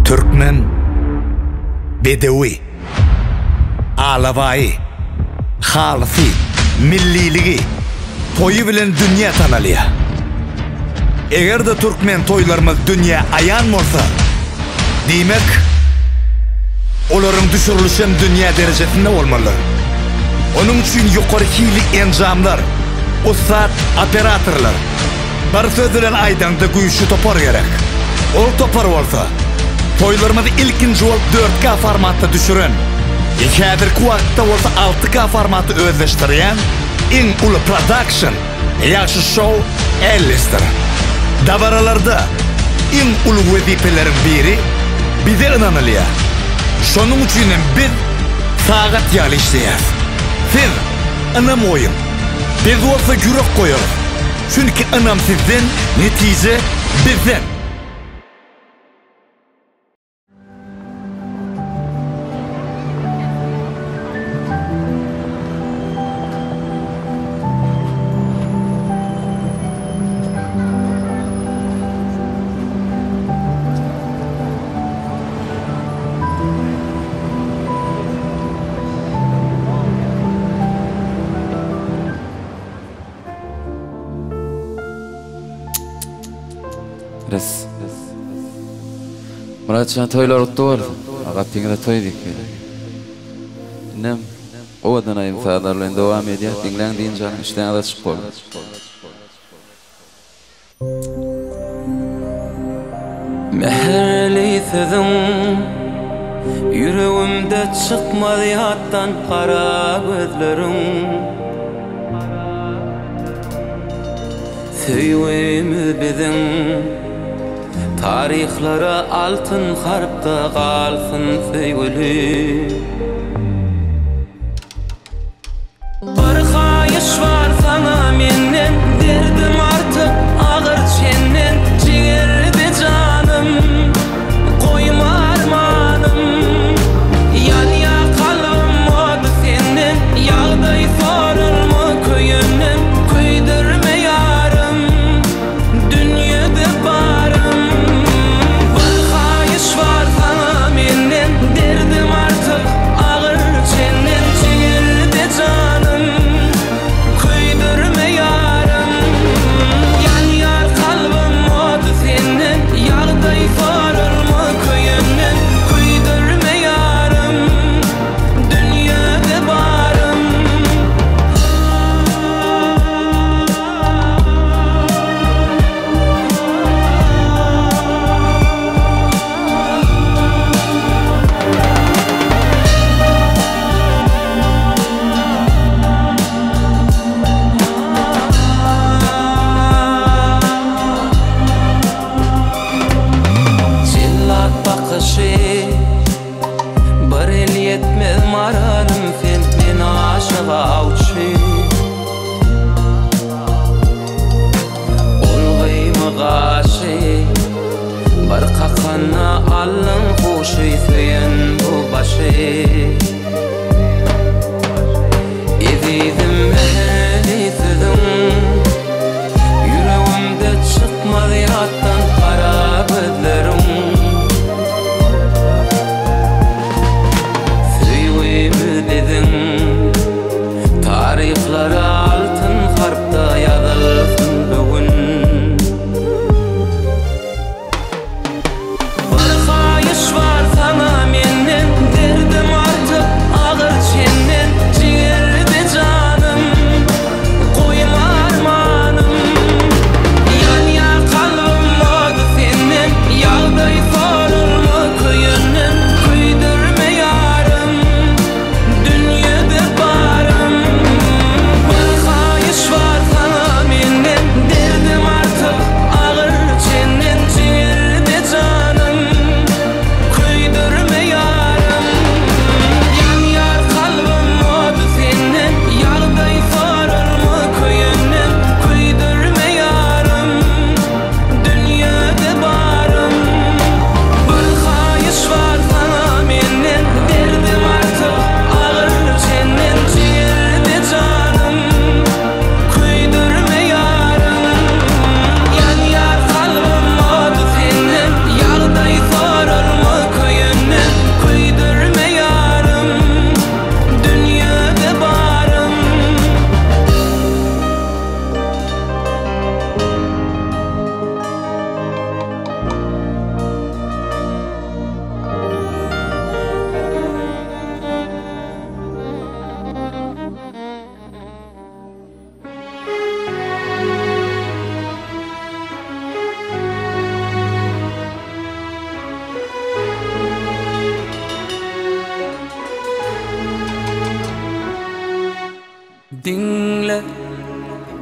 Türkmen bedewi, alabaýy, halysy, milliligi, toýy bilen dünýä tanalýar. Eger-de türkmen toýlarymyz dünýä aýan bolsa, diýmek, olaryň düşürilişem dünýä derejesinde bolmalydyr. Onuň üçin ýokary hilli enjamlar, ussat operatorlar, Bir söz bilen aýdaňda güýçli topar gerek. Ol topar bolsa, toýlarymyzy ilkinji bolup 4K formatda düşüren, häzirki wagtda bolsa 6K formaty özleşdirýän iň uly prodakşn Ýagşy Show Ellisdir. Dabaralarda iň uly wezipeleriň biri bize ynanylýar. Şonuň üçin hem biz sagat ýaly işleýäris. Siz ynam goýuň. Biz bolsa ýürek goýarys. Çünki ynam sizden, netije bizden. Res. Myratjan toýlar gutly bolsun. Gapyňyza toý diýip gelýär. Indem owadan aýdym sazlar bilen dowam edýär. Diňläň dynç alyň işdäňiz açyk bolsun. Mähirli sözüň ýüregimde çykmaz ýatdan gara gözleriň. Söýgimiz biziň taryhlara altyn harpda galsyn söýgüli. Bir haýyş bar saňa menden Derdim artyp agyr çenden Jigerde janym Goýma armanym Ýanýa kalbym ody senden Ýagdaý soralma köýenden Köýdürme ýarym Dünýede barym Bir haýyş bar saňa menden Derdim artyk agyr çenden Jigerde janym Köýdürme ýarym.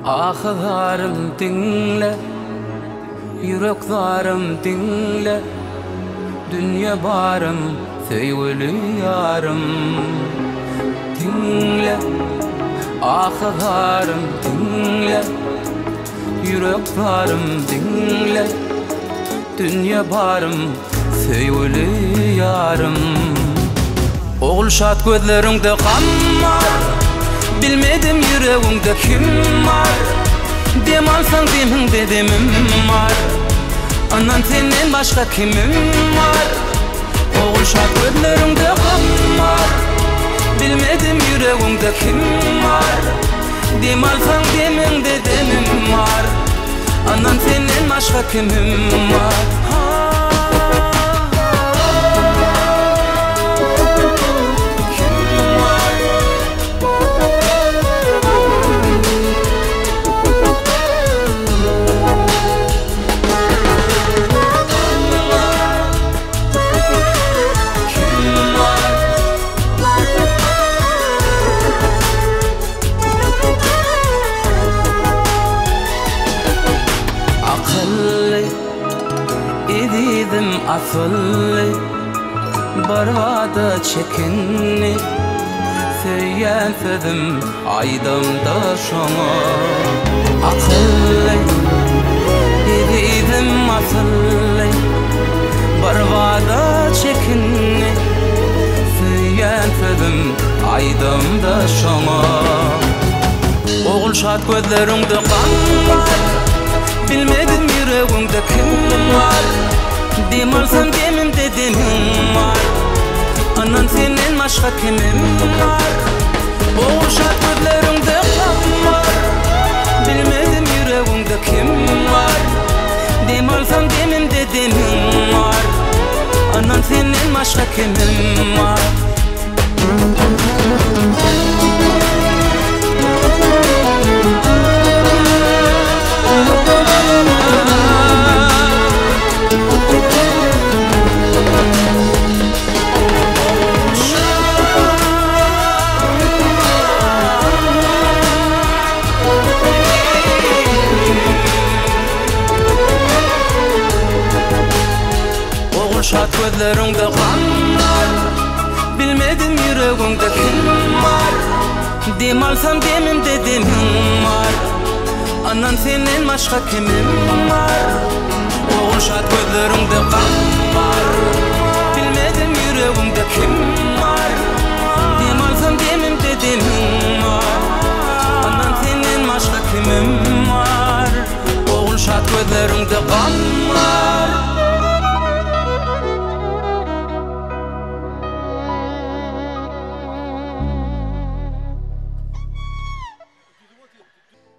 Ahy-zarym diňle, ýürek zarym diňle, Dünýe barym, söýgüli ýarym. Diňle, ahy-zarym diňle, Ýürek zarym diňle, Dünýe barym, söýgüli ýarym. Ogulşat gözleriňde gam bar, Bilmedim ýüregiňde kim bar. Dem alsaň demiňde demim bar, Ynan senden başga kimim bar. Ogulşat gözleriňde gam bar, Bilmedim ýüregiňde kim bar. Dem alsaň demiňde demim bar Anam senden başga kimim bar. Akylly, ezizim asylly, Birbada çekinli, Söýýän sözüm aýdamda şoňa. Akylly, ezizim asylly, Birbada çekinli, Söýýän sözüm aýdamda şoňa. Ogulşat gözleriňde gam bar, Bilmedim ýüregiňde kim bar. Dem alsam demimde demiň bar, Ynan senden başga kimim bar. Ogulşat gözleriňde gam bar, Bilmedim ýüregiňde kim bar. Dem alsam demimde demiň bar, Ynan senden başga kimim bar. Ogulşat gözleriňde gam bar, Bilmedim ýüregiňde kim bar. Dem alsam demimde demiň bar, Ynan senden başga kimim bar. Ogulşat gözleriňde gam bar, Bilmedim ýüregiňde kim bar. Dem alsam demimde demiň bar, Ynan senden başga kimim bar. Ogulşat gözleriňde gam bar.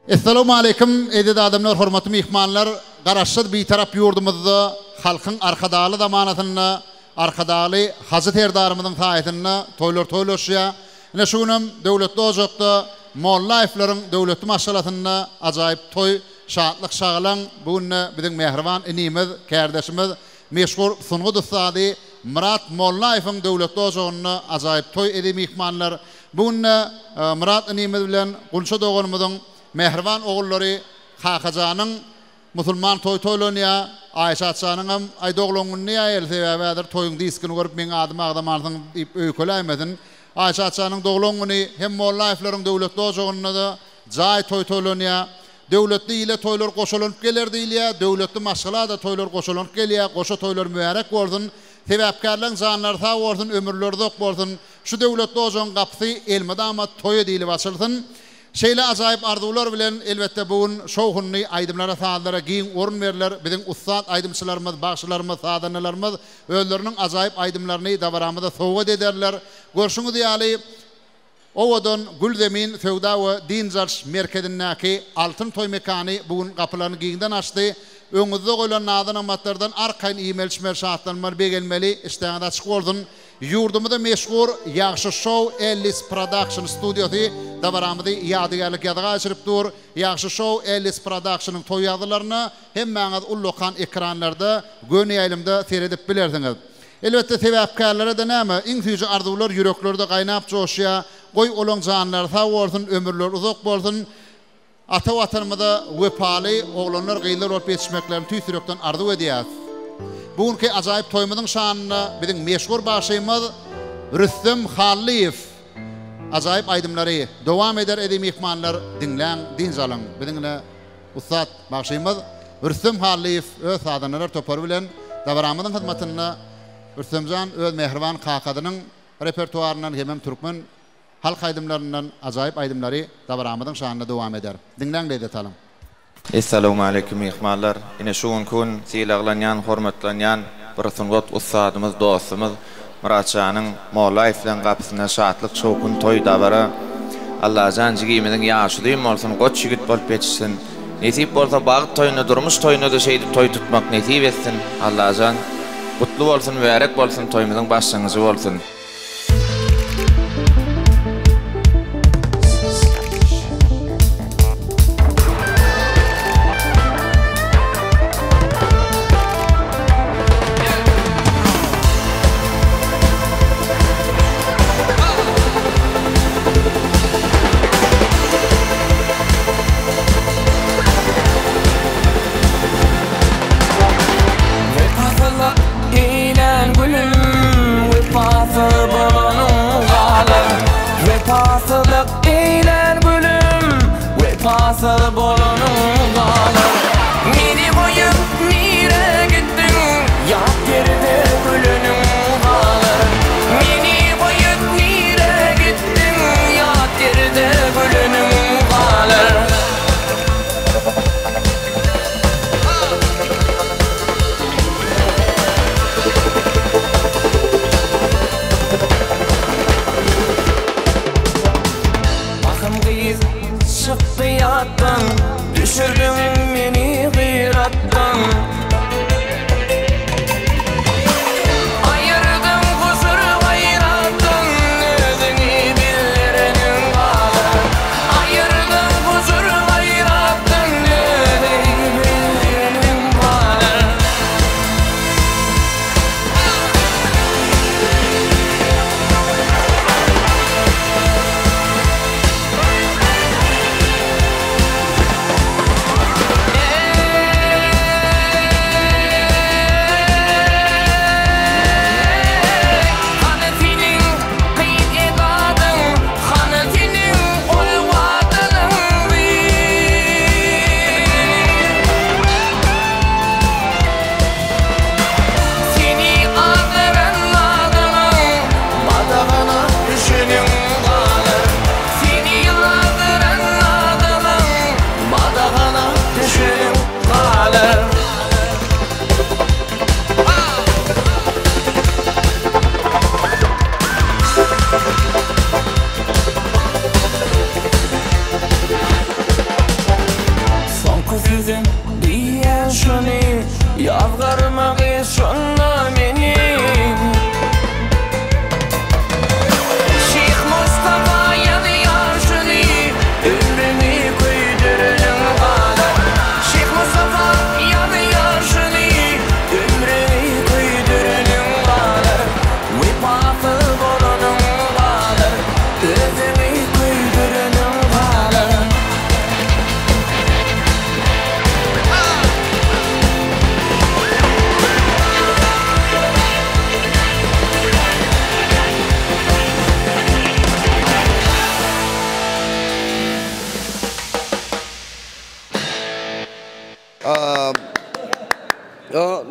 Essalawmaleýkim eziz adamlar hormatly myhmanlar Garaşsyz Bitarap ýurdumyzda Halkyň Arkadagly zamanasynda Arkadagly Hajy Serdarymyzyň saýasynda toýlar toýlaşýar. Ine şu günem Döwletli ojakda Mollaýewleriň döwletli maşgalasynda ajaýyp toý, şatlyk şagalaň bu günde biziň mähriban inimiz, kärdeşimiz, meşhur sungat ussady Myrat Mollaýewiň döwletli ojagynda ajaýyp toý eziz myhmanlar. Bu günde Myrat inimiz bilen Gunça doganymyzyň mähriban ogullary Kakajanyň musulman toý toýlanýar. Aýşatjanyňam aý doglan güni diýäýeli, sebäbi häzir toýuň diskini görüp meň adymy agzamansyň diýip öýkeläýmesin. Aýşatjanyň doglan güni hem Mollaýewleriň döwletli ojagynda-da jaý toý toýlanýar. Döwletli ile toýlar goşalanyp geler diýilýär, döwletli maşgala-da toýlar goşalanyp gelýär, goşa toýlar mübärek bolsun! Sebäpkärleň janlary sag bolsun, ömürleri uzak bolsun! Şu döwletli ojagyň gapysy elmydama toýa diýlip açylsyn! Şeýle ajaýyp arzuwlar bilen, elbetde, bu gün şowhunly aýdymlara, sazlara giň orun berler. Biziň ussat aýdymçylarymyz, bagşylarymyz, sazandalarymyz özleriniň ajaýyp aýdymlaryny dabaramyza sowgat ederler. Görşüňiz ýaly, owadan Gül Zemin söwda we dynç alyş merkezindäki Altyn toý mekany bu gün gapylaryny giňden açdy. Öňüňizde goýlan nazy-nygmatlardan arkaýyn iýmeli-içmeli, şatlanmaly, begenmeli, işdäňiz açyk bolsun! Ýurdumyzda meşhur Ýagşy Show Ellis Production studiýasy dabaramyzy ýadygärlik ýazga geçirip dur. Ýagşy Show Ellis Productionyň toý ýazgylaryna hemmäňiz ullakan ekranlarda göni ýaýlymda seredip bilersiňiz. Elbetde sebäpkärlere-de näme, iň süýji arzuwlar ýüreklerde gaýnap joşýar. Goý olaň janlary sag bolsun, ömürleri uzak bolsun. Ata Watanymyza wepaly oglanlar, gyzlar bolup ýetişmeklerini tüýs ýürekden arzuw edýäris. Bu günki ajaýyp toýumyzyň şanyna biziň meşhur bagşymyz Rüstem Hallyýew ajaýyp aýdymlary dowam eder eziz myhmanlar diňläň dynç alyň biziň ine ussat bagşymyz Rüstem Hallyýew öz sazandalar topary bilen dabaramyzyň hyzmatynda Rüstemjan öz mähriban kakasynyň repertuaryndan hemem türkmen Halk aýdymlaryndan ajaýyp aýdymlary dabaramyzyň şanyna dowam eder. Diňläň lezzet alyň. Essalawmaleýkim myhmanlar! Ine şu günki gün sylaglanýan, hormatlanýan bir sungat ussadymyz, dostumyz Myratjanyň Mollaýewleň gapysynda şatlyk, şowhun, toý, dabara. Allajan jigimiziň ýaşy uzyn bolsun, goç ýigit bolup ýetişsin. Nesip bolsa bagt toýunda, durmuş toýunda-da şeýdip toý tutmak nesip etsin. Allajan gutly bolsun, mübärek bolsun, toýumyzyň başlangyjy bolsun. Wepasyzlyk eýlän gülüm Wepasyz bolanyň galar Wepasyzlyk eýlän gülüm Wepasyz bolanyň galar Meni goýup nirä gitdiň Ýat ýerde güleniň galar Meni goýup nirä gitdiň Ýat ýerde güleniň galar. Bahym gyz çykdy ýatdan, Düşürdiň meni gyratdan. Aýyrdyň huzur-gaýratdan, Özüňi bildireniň galar. Aýyrdyň huzur-gaýratdan, Özüňi bildireniň galar. Eý, hany seniň gyz edadyň, hany seniň ol wadalyň bir. Seni azdyran adamyň Badagyna düşeniň galar. Seni azdyran adamyň Badagyna düşeniň galar. Soňky sözüm diýýän şuny, Ýazgarma gyz şonda meni. Şyh Mustafa ýazýar şuny, Ömrüňi köýdüreniň galar. Şyh Mustafa ýazýar şuny, Ömrüňi köýdüreniň galar. Wepasyz bolanyň galar, Özüňi köýdüreniň galar.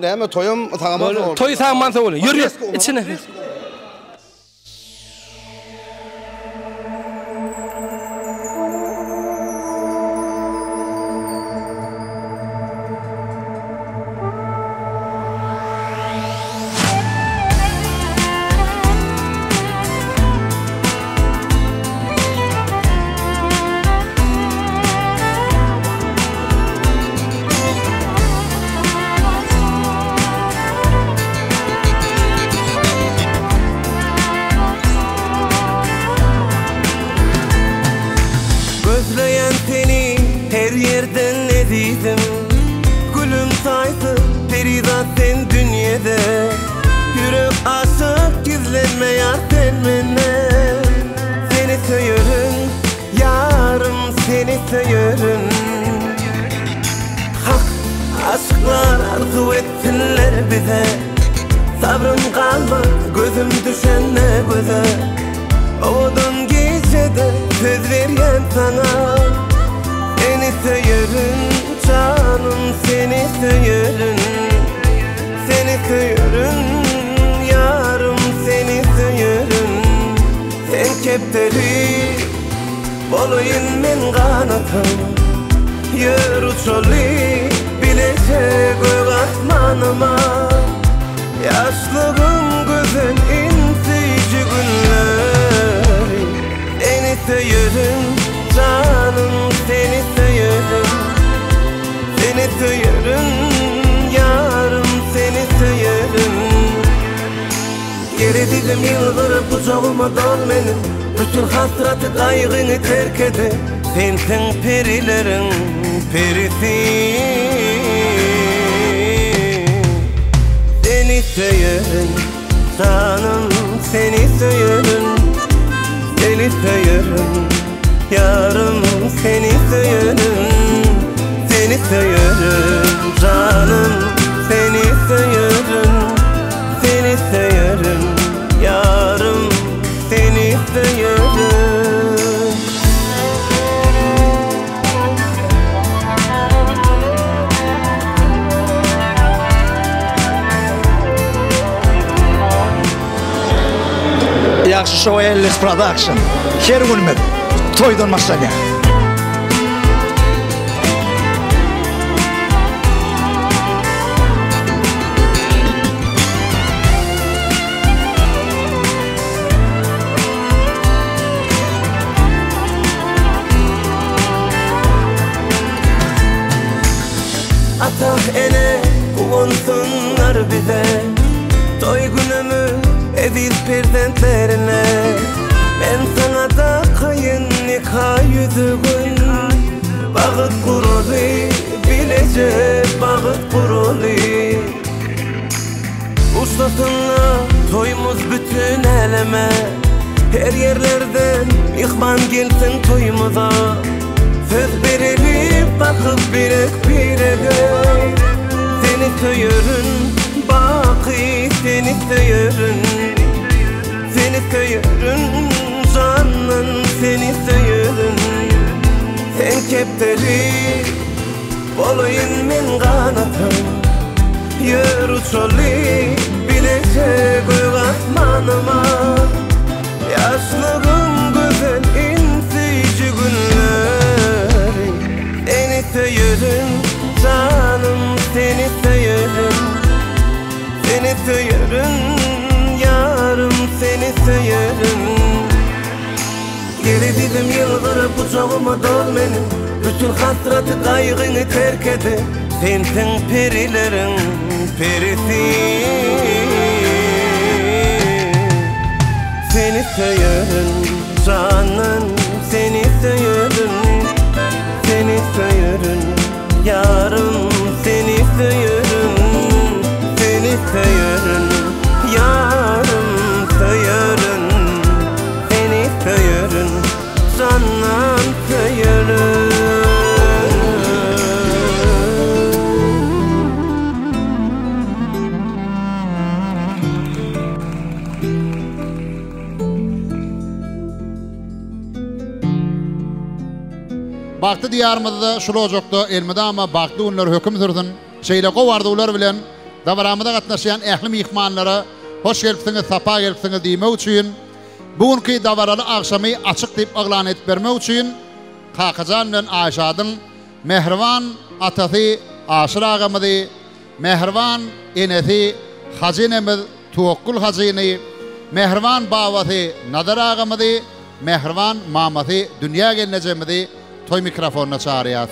Näme toýam sag-aman sag bolsun. Toý sag-aman sag bolsun. Ýör ýör içine. Gözleýän seni her ýerden ezizim Gülüm taýsyz perizat sen dünýede Ýürek aşyk gizlenme ýar sen menden Seni söýerin ýarym seni söýerin. söýerin. Hak aşyklar arzuw etsinler bize. Sabrym galmaz gözüm düşende göze. Owadan gijede söz berýän saňa. Seni söýerin janym seni söýerin. Seni söýerin ýarym seni söýerin. Sen kepderi bolaýyn men ganatym. Ýör uçaly bileje gök asmanyma. Ýaşlygym gözel iň süýji günleri. Seni söýerin janym seni söýerin. Seni söýerin ýarym seni söýerin. Gel ezizim ýylgyryp gujagyma dol meniň. Bütün hasraty gaýgyňy terk ede. Sensiň perileriň perisi. Seni söýerin janym seni söýerin. Seni söýerin ýarym seni söýerin. Seni söýerin janym seni söýerin. Seni söýerin ýarym seni söýerin. Ýagşy Show Ellis Production her günümiz toýdan başlanýar. Ata ene guwansynlar bize Toý günümiz eziz perzentlerine Men saňa dakaýyn nika ýüzügin Bagyt guraly bileje bagyt guraly Buşlasynla toýumyz bütin äleme Her ýerlerden myhman gelsin toýumyza Söz bereli bakyp birek birege Seni söýerin baky seni söýerin Seni söýerin jandan seni söýerin Sen kepderi bolaýyn men ganatym Ýör uçaly bileje gök asmanyma Ýaşlygym gözel iň süýji günleri Seni söýerin janym seni söýerin Seni söýerin ýarym seni söýerin Gel ezizim ýylgyryp gujagyma dol meniň Bütün hasraty gaýgyňy terk edip Sensiň perileriň perisi Seni söýerin jandan seni söýerin Seni söýerin ýarym seni söýerin Seni söýerin ýarym söýerin Seni söýerin jandan söýerin. Bagtly Diýarymyzda şul ojakda elmydama bagtly günler höküm sürsün. Şeýle gowy arzuwlar bilen dabaramyza gatnaşýan ähli myhmanlara hoş gelipsiňiz, sapa gelipsiňiz diýmek üçin Bu günki dabaraly agşamy açyk diýip yglan edip bermek üçin Kakajan bilen Aýşadyň mähriban atasy Aşyr agamyzy, mähriban enesi Hajy enemiz Tuwakgül hajyny, mähriban babasy Nazar agamyzy, mähriban mamasy Dünýä gelnejemizi toý mikrofonyna çagyrýas.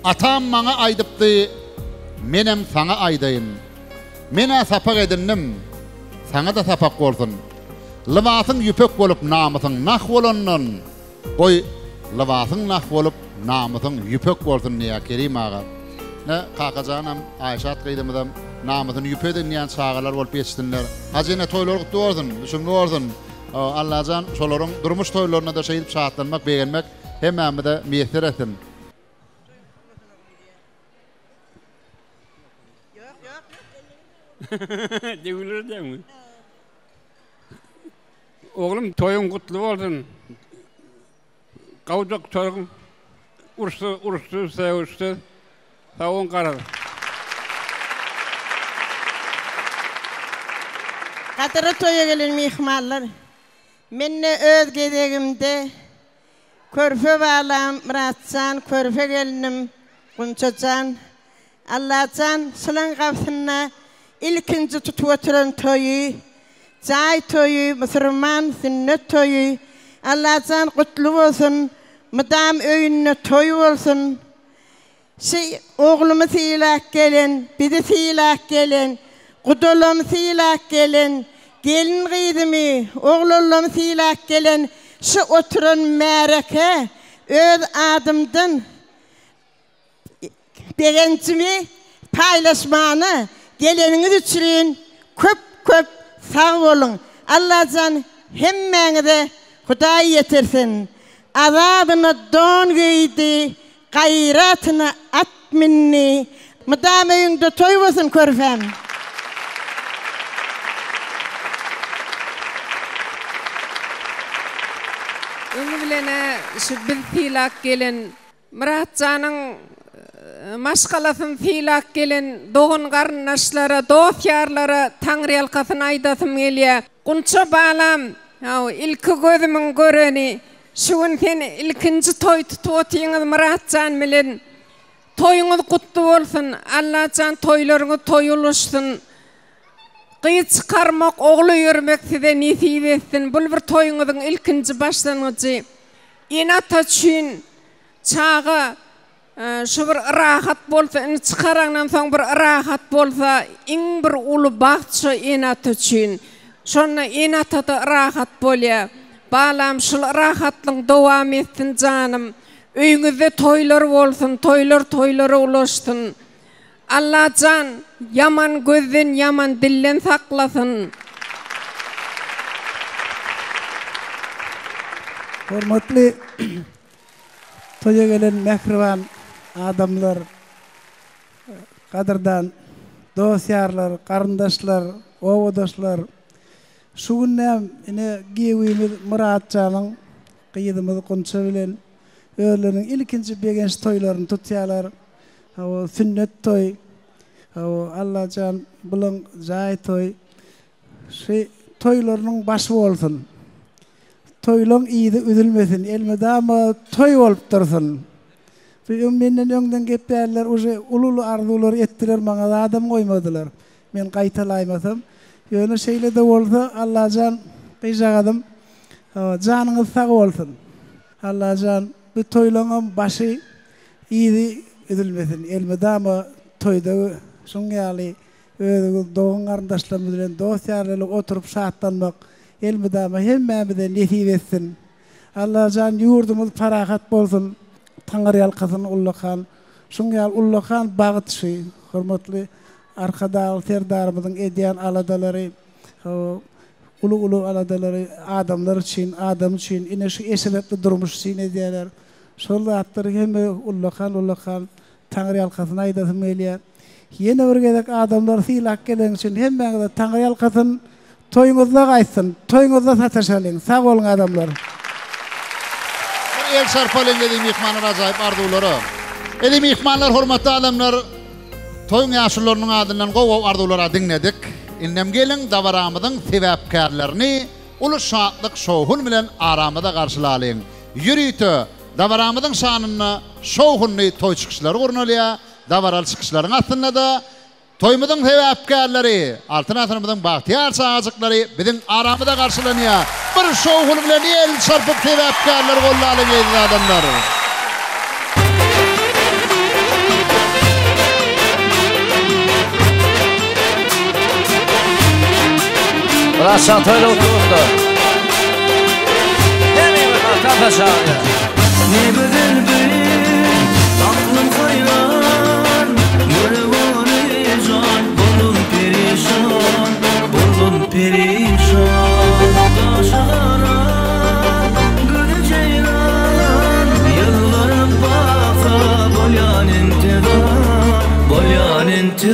Atam maňa aýdypdy, menem saňa aýdaýyn. Men-ä sapak edindim, saňa-da sapak bolsun. Lybasyň ýüpek bolup namysyň nah bolandan, goý, lybasyň nah bolup namysyň ýüpek bolsun diýýär Kerim aga. Ine, Kakajanam, Aýşat gyzymyzam namysyny ýüpe edinýän çagalar bolup ýetişsinler. Hajy ene toýlary gutly bolsun, düşümli bolsun. Allajan şolaryň durmuş toýlarynda-da şeýdip şatlanmak, begenmek. hemmämize miýesser etsin. Oglum toýuň gutly bolsun. Gawjak toýuň urşsuz, uruşsuz, sögüşsiz. Sag boluň garaz. Gadyry toýa gelen myhmanlar, men-de öz gezegimde körpe balam Myratjan, körpe gelnim Gunçajan, Allajan şylaň gabsynda ilkinji tutup oturan toýy, jaý toýy, musurman sünnet toýy, Allajan gutly bolsun, mydam öýünde toý bolsun. Şy oglumy sylap gelen, bizi sylap gelen, gudalamy sylap gelen, gelin gyzymy, oglanlamy sylap gelen şu oturan märeke öz adymdan Begenjimi paýlaşmana geleniňiz üçin köp köp sag boluň Allajan hemmäňize Hudaý ýetirsin azabyna don geýdi gaýratyna at mindi mydama öýüňde toý bolsun körpäm. Öňi bilenä şu biz sylap gelen Myratjanyň maşgalasyny sylap gelen dogan-garyndaşlara, dost-ýarlara taňryýalkasyn aýdasym gelýär. Gunça balam, haw, ilki gözümiň göreni, şu gün sen ilkinji toý tutup otyňyz Myratjan bilen. Toýuňyz gutly bolsun, Allajan toýlaryňyz toý ulaşsyn. Gyz çykarmak, ogul öýermek size nesip etsin. Bul bir toýuňyzyň ilkinji başlangyjy. Ene-ata üçin çaga şu bir rahat bolsa, indi çykaraňdan soň bir rahat bolsa, iň bir uly bagt şu ene-ata üçin. Şonda ene-ata-da rahat bolýar. Balam şul rahatlygyň dowam etsin janym. Öýüňizde toýlar bolsun, toýlar toýlara ulaşsyn. Allajan ýaman gözden ýaman dilden saklasyn. Hormatly toýa gelen mähriban adamlar, gadyrdan dost-ýarlar, garyndaşlar, obadaşlar! Şu günäm ine giýewimiz Myratjanyň gyzymyz Gunça bilen özleriniň ilkinji begenç toýlaryny tutýarlar. Hawa, sünnet toý. Hawa, Allajan bulaň jaý toý. Şu toýlarynyň başy bolsun. Toýlaň yzy üzülmesin. Elmydama toý bolup dursun. Bu öň menden öňden geplänler uje uly-uly arzuwlar etdiler, maňa zadam goýmadylar. Men gaýtalaýmasam. Ýöne şeýle-de bolsa, Allajan gyzjagazym, hawa, janyňyz sag bolsun. Allajan bu toýlaňam başy Yzy üzülmesin elmydama toýda şuň ýaly özüňiz dogan garyndaşlarymyz bilen dost ýarlarly oturyp şatlanmak elmydama hemmämize nesip etsin Allajan ýurdumyz parahat bolsun Taňyrýalkasyn ullakan şuň ýaly ullakan bagt şu hormatly Arkadagly Serdarymyzyň edýän aladalary uly uly aladalary adamlar üçin adam üçin ine şu eşretli durmuş üçin edýärler. Şol zatlary hemme ullakan-ullakan Taňryýalkasyn aýdasym gelýär. Ýene bir gezek adamlary sylap geleniň üçin hemmäňize Taňryýalkasyn, toýuňyzda gaýtsyn, toýuňyzda sataşalyň. Sag boluň adamlar. Bir el çarpalyň eziz myhmanlar ajaýyp arzuwlara. Eziz myhmanlar hormatly adamlar toýuň ýaşulularynyň adyndan gowy gowy arzuwlara diňledik. Indem geliň dabaramyzyň sebäpkärlerini uly şatlyk şowhun bilen aramyza garşylalyň. Ýörite dabaramyzyň şanyna şowhunly toý çykyşlary gurnalýar. Dabaraly çykyşlaryň astynda-da toýumyzyň sebäpkärleri, Altyn asyrymyzyň bagtyýar çagajyklary biziň aramyza garşylanýar. Bir şowhun bilen el çarpyp sebäpkärleri goldalyň eziz adamlar! Myratjan toýla gutly bolsun. Ne gözel bir aklym haýran Görüp ony jan boldum perişan Boldum perişan Gaşy gara gözi jeýran.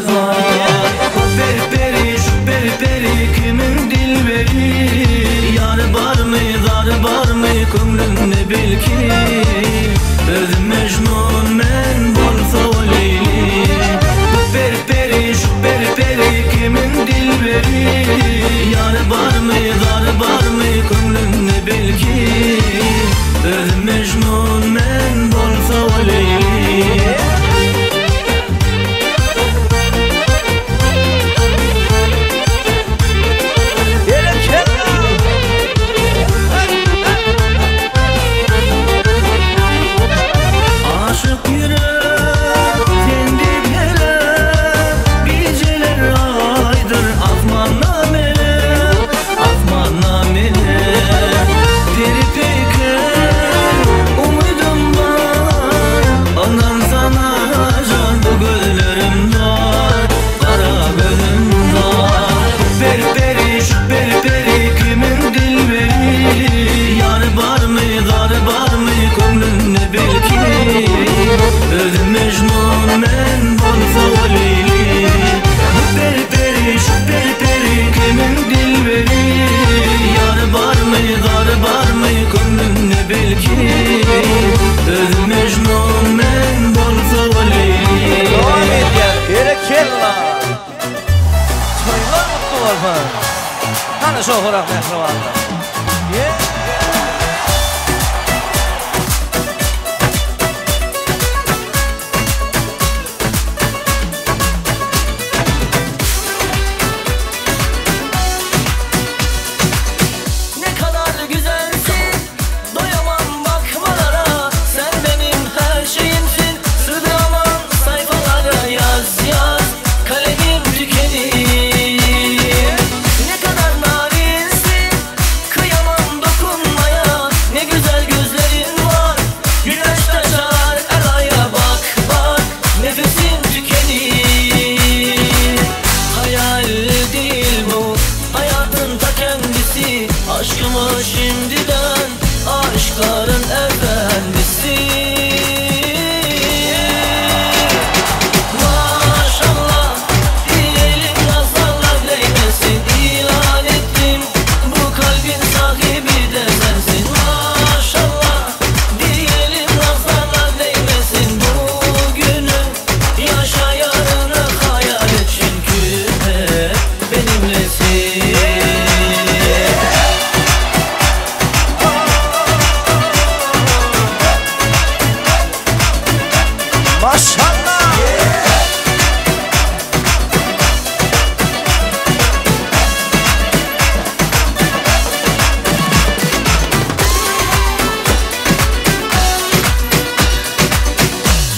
zar. Bu peri peri şu peri peri kimin dilberi Yar barmy zar barmy köňlünde belki Özüm Mejnun men bolsa o Leýli Bu peri peri şu peri peri kimin dilberi Yar barmy zar barmy köňlünde belki Özüm Mejnun men bolsa o Leýli. Aşyk ýürek sen diýip helek Gijeler aýdyr asmanda melek Asmanda melek Peri peýker umydym bar Ondan sana jan bu gözlerim zar Gara gözüm zar Peri peri şu peri peri kimin dilberi Yar barmy zar barmy köňlünde belki Özüm Mejnun men bolsa o Leýli Bu peri peri şu peri peri kimin dilberi Yar barmy zar barmy köňlünde belki Özüm Mejnun men bolsa o Leýli Dowam edýär. Berekella! Toýlar gutly bolsun! Hany şohurak mähribanlar. Ýe! Ne kadar güzelsin Doyamam bakmalara Sen benim her şeyimsin Sığdıramam sayfalara Yaz yaz kalemim tükenir Ne kadar narinsin Kıyamam dokunmaya Ne güzel gözlerin var Güneş taşar eraya Bak bak nefesim tükenir Hayal değil bu Hayatın ta kendisi Aşkımı şimdiden Aşkların efendisi Maşallah diyelim nazarlar değmesin İlan ettim bu kalbin sahibi de sensin Maşallah diyelim nazarlar değmesin Bugünü yaşa yarını hayal et Çünkü hep benimlesin. Maşallah!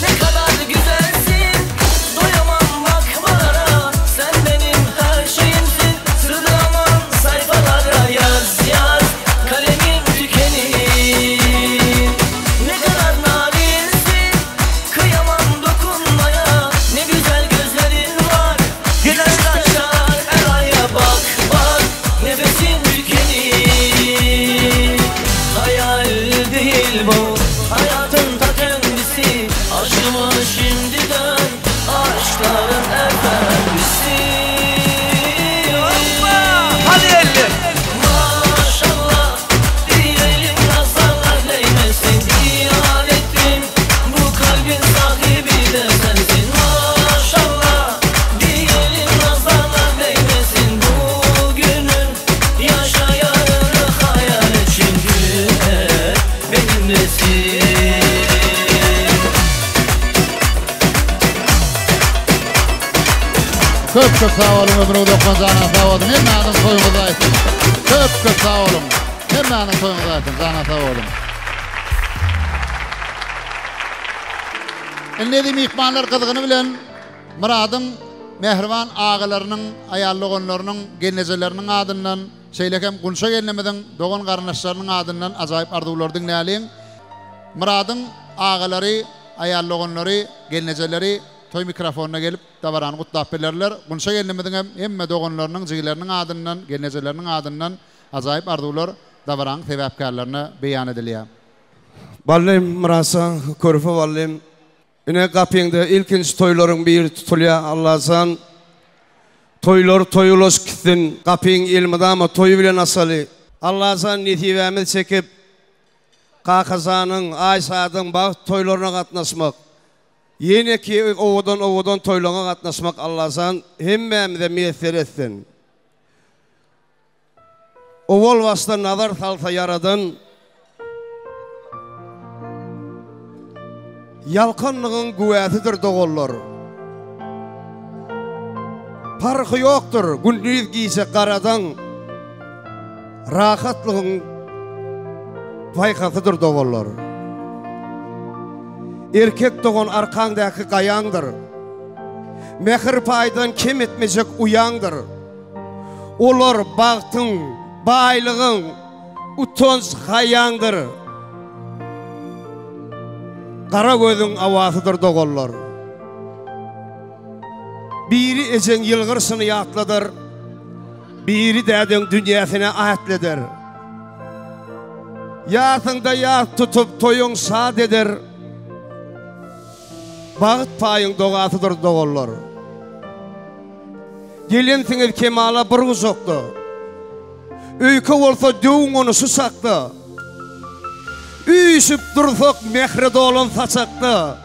Ne kadar güzelsin Doyamam bakmalara Sen benim her şeyimsin Sığdıramam sayfalara Yaz yaz kalemim tükenir Ne kadar narinsin Kıyamam dokunmaya Ne güzel gözlerin var Güneş taşar eraya Bak bak nefesim tükenir Hayal değil bu Hayatın ta kendisi Aşkımı şimdiden Aşkların efendisi Hadi eller! Maşallah diyelim nazarlar değmesin İlan ettim bu kalbin sahibi de sensin Maşallah diyelim nazarlar değmesin Bugünün yaşa yarını hayal et Çünkü hep benimlesin. Köp köp sag boluň ömrüňiz okman janyňyz sag bolsun hemmäňiziň toýuňyz aýsyn köp köp sag boluň hemmäňiziň toýuňyz aýsyn janyňyz sag bolun. Indi eziz myhmanlar gyzgyny bilen Myradyň mähriban agalarynyň, aýal doganlarynyň, gelnejeleriniň adyndan, şeýle hem Gunça gelnimiziň dogan garyndaşlarynyň adyndan ajaýyp arzuwlary diňläliň. Myradyň agalary, aýal doganlary, gelnejeleri toý mikrofonyna gelip dabarany gutlap bilerler. Gunça gelnimiziň hem hemme doganlarynyň, jigileriniň adyndan, gelnejeleriniň adyndan ajaýyp arzuwlar dabaranyň sebäpkärlerine beýan edilýär. Ballym Myratjan, körpe ballym. Ine gapyňda ilkinji toýlaryň biri tutulýar Allajan toýlar toý ulaşyp gitsin gapyň elmydama toý bilen açaly. Allajan nesibämiz çekip Kakajanyň, Aýşadyň bagt toýlaryna gatnaşmak, ýeneki owadan owadan toýlaňa gatnaşmak Allajan hemmämize miýesser etsin. Owal başda nazar salsa Ýaradan, Ýalkanlygyň güwäsidir doganlar. Parhy ýokdur gündiz-gije garadan, Rahatlygyň paýhasydyr doganlar. Erkek dogan arkaňdaky gaýaňdyr, Mähir paýdan kem etmejek uýaňdyr. Olar bagtyň, baýlygyň, utanç-haýaňdyr. Gara gözüň awasydyr doganlar. Biri ejeň ýylgyrşyny ýatladar, biri dädeň dünýäsine ätleder. Ýasyňda ýas tutup toýuň şat eder. Bagt paýyň dogasydyr doganlar. Gelensiňiz kemala bir gujakda. Öýke bolsa döwüň ony şu çakda. Üýşüp dursak mähre dolan saçakda.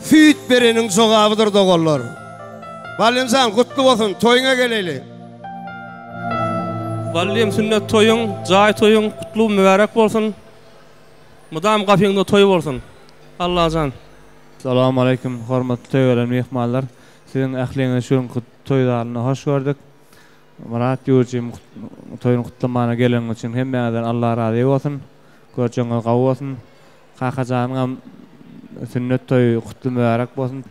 Süýt bereniň jogabydyr doganlar. Ballymjan gutly bolsun toýuňa geleýli. Ballym sünnet toýuň, jaý toýuň gutly mübärek bolsun. Mydam gapyňda toý bolsun. Allajan. Salowmaleýkim hormatly toý gelen myhmanlar. Siziň ähliňizi şu günki toý zalynda hoş gördük. Myrat ýurjym toýuny gutlamana geleniňiz üçin hemmäňizden Allah razy bolsun. Görjegiňiz gawy bolsun. Kakajanyňam sünnet toýy gutly mübärek bolsun.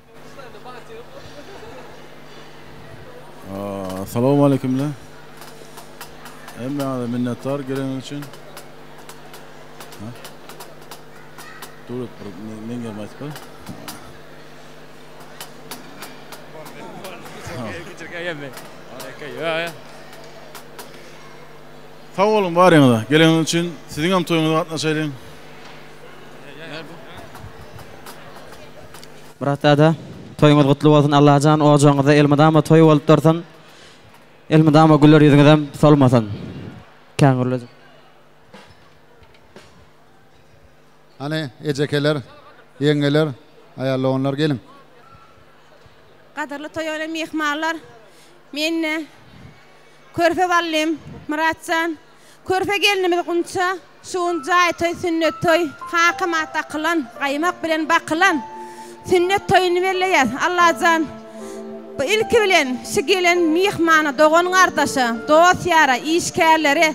Salowmaleýkimle. Hemmäňize minnetdar geleniňiz üçin. Dur bir men gelip aýtyp ber. Sag boluň baryňyza geleniňiz üçin. Siziňem toýuňyza gatnaşaýlyň. Myrat dada, toýuňyz gutly bolsun Allajan ojagyňyzda elmydama toý bolup dursun. Elmydama güler ýüzüňizem solmasyn. Kän gürledim. Hany, ejekeler, ýeňňeler, aýal doganlar geliň. Gadyrly toýa gelen myhmanlar, men körpe ballym Myratjan, körpe gelnimiz Gunça şu gün jaý toý, sünnet toý, kakam at dakylan, gaýmak bilen bakylan sünnet toýuny belleýäs. Allajan bu ilki bilen şu gelen myhmana, dogan-gardaşa, dost-ýara, işgärlere,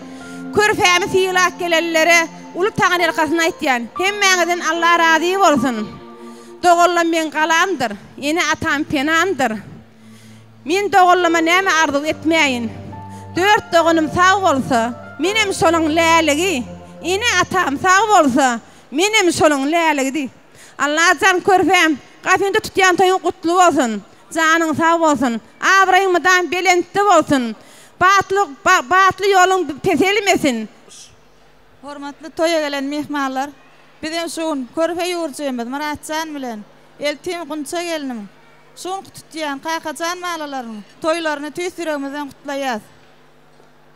körpämi sylap gelenlere Uly taňryýalkasyn aýtýan. Hemmäňizden Alla razy bolsun. Doganlam meň galamdyr. Ene-atam penamdyr. Men doganlama näme arzuw etmäýin. Dört doganym sag bolsa, menem şolaň läligi. Ene-atam sag bolsa, menem şolaň läligi. Allajan körpäm, gapyňda tutýan toýuň gutly bolsun. Janyň sag bolsun. Abraýyň mydam belentde bolsun. Batly, batly ýoluň peselmesin. Hormatly toýa gelen myhmanlar, biz hem şu gün körpe ýüwürjimiz Myratjan bilen eltim Gunça gelnim, şu günki tutýan Kakajan balalarynyň toýlaryny tüýs ýüregimizden gutlaýas.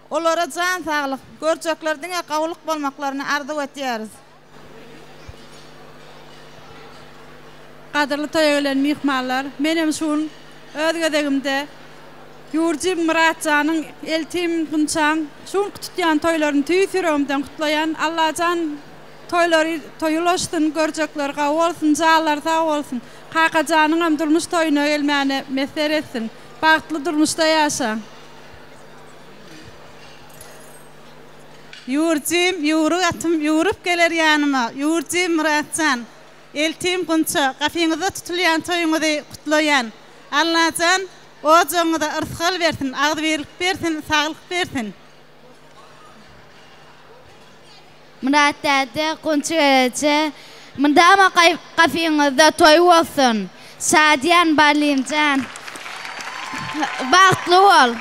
Olara jan saglyk, görjekler diňe gowulyk bolmaklaryny arzuw etýäris. Gadyrly toýa gelen myhmanlar, men hem şu gün öz gezegimde Ýurjym Myratjanyň, eltim Gunçaň şu günki tutýan toýlaryny tüýs ýüregimden gutlaýan. Allajan toýlary toý ulaşsyn, görjekleri gawy bolsun, janlary sag bolsun. Kakajanyňam durmuş toýuna gelmäne messer etsin. Bagtly durmuşda ýaşaň. Ýurjym, ýüwrük atym ýüwrüp geler ýanyma, Ýurjym Myratjan, eltim Gunça, gapyňyzda tutulýan toýuňyzy gutlaýan. Allajan ojagyňyza yrsgal bersin, agzybirlik bersin, saglyk bersin. Myrat däde, Gunça geleje, mydama gapyňyzda toý bolsun. Şadyýan Balymjan, bagtly bol.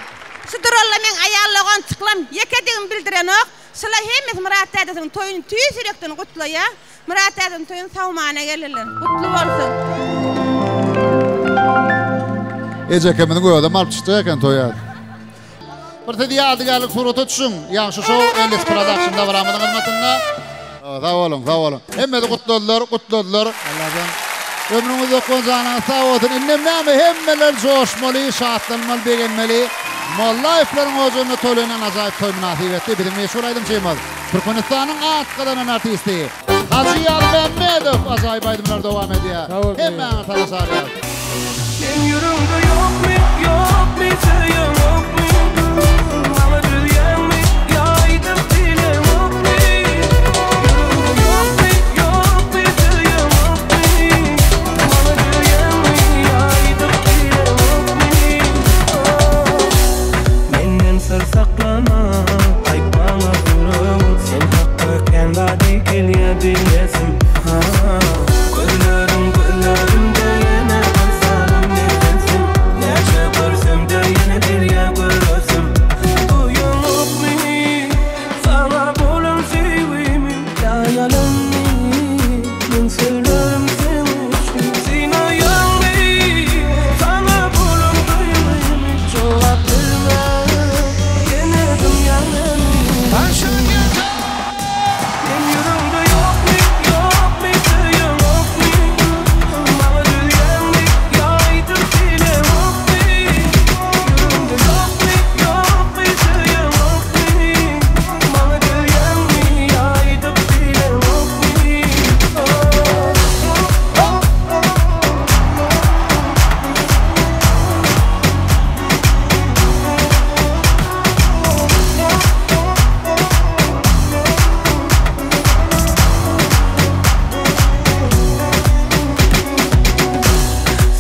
Şu duralla meň aýal dogançyklam ýekedigimi bildirenok. Şular hemmesi Myrat dädesiniň toýuny tüýs ýürekden gutlaýar. Myrat dädem toýuny sawmana geldiler. Gutly bolsun. Ejekemiziň özem alyp çykjak eken toýa. Bir siz ýadygärlik surata düşüň. Ýagşy şow Ellis Production dabaramyzyň hyzmatynda. Sag boluň, sag boluň. Hemmesi gutladylar, gutladylar. Allajan ömrüňiz uzak bolsun, janyňyz sag bolsun. Indem näme hemmeler joşmaly, şatlanmaly, begenmeli. Mollaýewleriň ojagynda toýlanan ajaýyp toý mynasybetli biziň meşhur aýdymçymyz, Türkmenistanyň at gazanan artisti Hajy Ýazmämmedow ajaýyp aýdymlary dowam edýär. Hemmäňizi tanyş alýas. Seň ýüregiňde ýokmy, ýokmy, söýeňokmy? Maňa düzýäňmi, ýa aýdyp bileňokmy? Ýüregiňde ýokmy, ýokmy, söýeňokmy? Maňa düzýäňmi, ýa aýdyp bileňokmy? Menden syr saklama, aýt maňa ýüregiň Sen hakda kän zady gelýä bilesim, ha. Gözleriň gözlerimde ýene bir salym men sensiz Näçe görsemde ýene gelýä göresim Duýaňokmy saňa bolan söýgimi Ýa ýalanmy meň sözlerim seň üçin Synaýaňmy saňa bolan duýgymy Jogap berme ýene dymýaň meni Sen ýüregiňde ýokmy, ýokmy, söýeňokmy? Maňa düzýäňmi, ýa aýdyp bileňokmy? Ýüregiňde ýokmy, ýokmy, söýeňokmy? Maňa düzýäňmi, ýa aýdyp bileňokmy?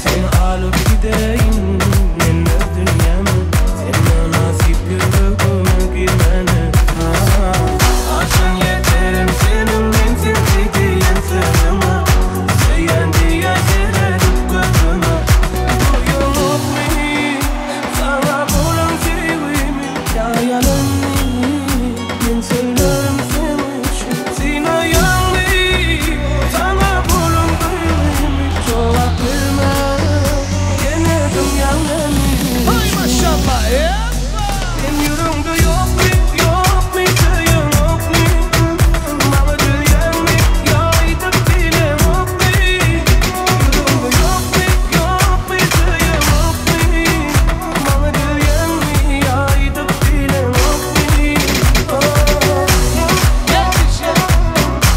Seni alyp gideýin men öz dünýäme Sen mynasyp ýüregime girmäne Haçan ýeterin seniň men senli diýen sözüňe Söýen diýe seredip gözüme Duýaňokmy saňa bolan söýgimi Ýa ýalanmy Men söylerim seň üçin Synaýaňmy saňa bolan duýgymy Jogap berme ýene dymýaň meni Haý maşallah Sen ýüregiňde ýokmy ýokmy söýeňokmy Maňa düzýäňmi ýa aýdyp bileňokmy Ýüregiňde ýokmy ýokmy söýeňokmy Maňa düzýäňmi ýa aýdyp bileňokmy Köp köp sag boluň ömrüňiz uzak janyňyz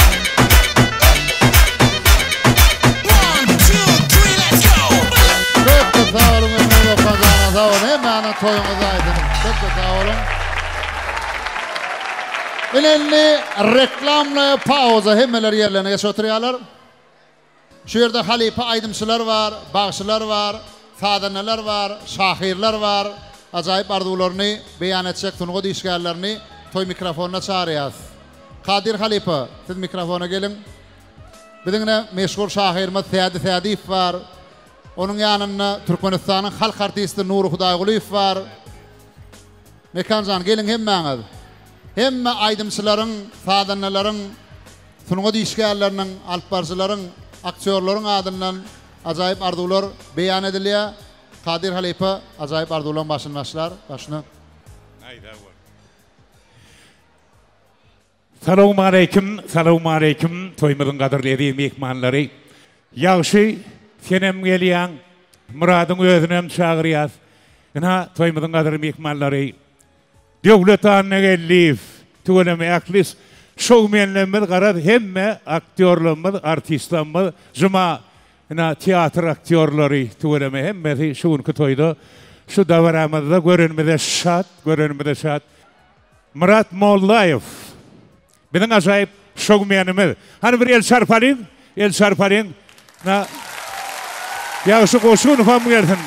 sag bolsun hemmäňiziň toýuňyz aýdyň köp köp sag boluň. Ine indi reklamnaýa pauza hemmeler ýerlerine geçip oturýarlar. Şu ýerde halypa aýdymçylar bar, bagşylar bar, sazandalar bar, şahyrlar bar. Ajaýyp arzuwlaryny beýan etjek sungat işgärlerini toý mikrofonyna çagyrýas. Kadyr halypa, siz mikrofona geliň. Biziň ine meşhur şahyrymyz Sädi Sädiýew bar. Onuň ýanynda Türkmenistanyň halk artisti Nury Hudaýgulyýew bar. Mekan jan, geliň hemmäňiz. Hemme aýdymçylaryň, sazandalaryň, sungat işgärleriniň, alypbaryjylaryň, aktýorlaryň adyndan ajaýyp arzuwlar beýan edilýär. Kadyr halypa ajaýyp arzuwlaryň başyny başlar. Başyny. Aý sag bol. Salowmaleýkim, salowmaleýkim, toýumyzyň gadyrly eziz myhmanlary. Ýagşy, senem gelýäň, Myradyň özünem çagyrýas. Ynha, toýumyzyň gadyrly myhmanlary. Döwlet Annageldiýew, tüweleme ähli şoumenlerimiz garaz hemme aktýorlarymyz, artistlerimiz, Juma ynha teatr aktýorlary tüweleme hemmesi şu günki toýda şu dabaramyzda görenimize şat, görenimize şat. Myrat Mollaýew biziň ajaýyp şoumenimiz. Hany bir el çarpalyň, el çarpalyň. Na Ýagşy Goşunowam gelsin.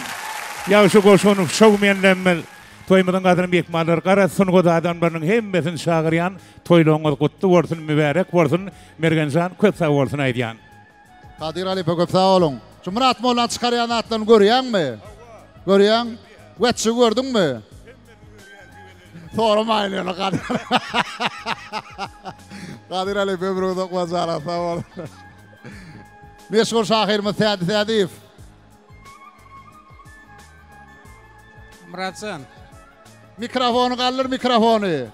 Ýagşy Goşunow şoumenlerimiz. Toýumyzyň gadyry myhmanlary, garaz sungat adamlarynyň hemmesini çagyrýan. Toýlaryňyz gutly bolsun, mübärek bolsun. Mergenjan köp sag bolsun aýdýan. Kadyr halypa köp sag boluň. Şu Myrat mollanyň çykarýan zatlaryny görýäňmi? Görýäň? Wetjigi gördüňmi? Soramaýyn ýöne Kadyr. Kadyr halypa ömrüň uzak bolsun janyň sag bolsun. Meşhur şahyrymyz Sädi Sädiýew. Myratjan. Mikrofony galdyr mikrofony.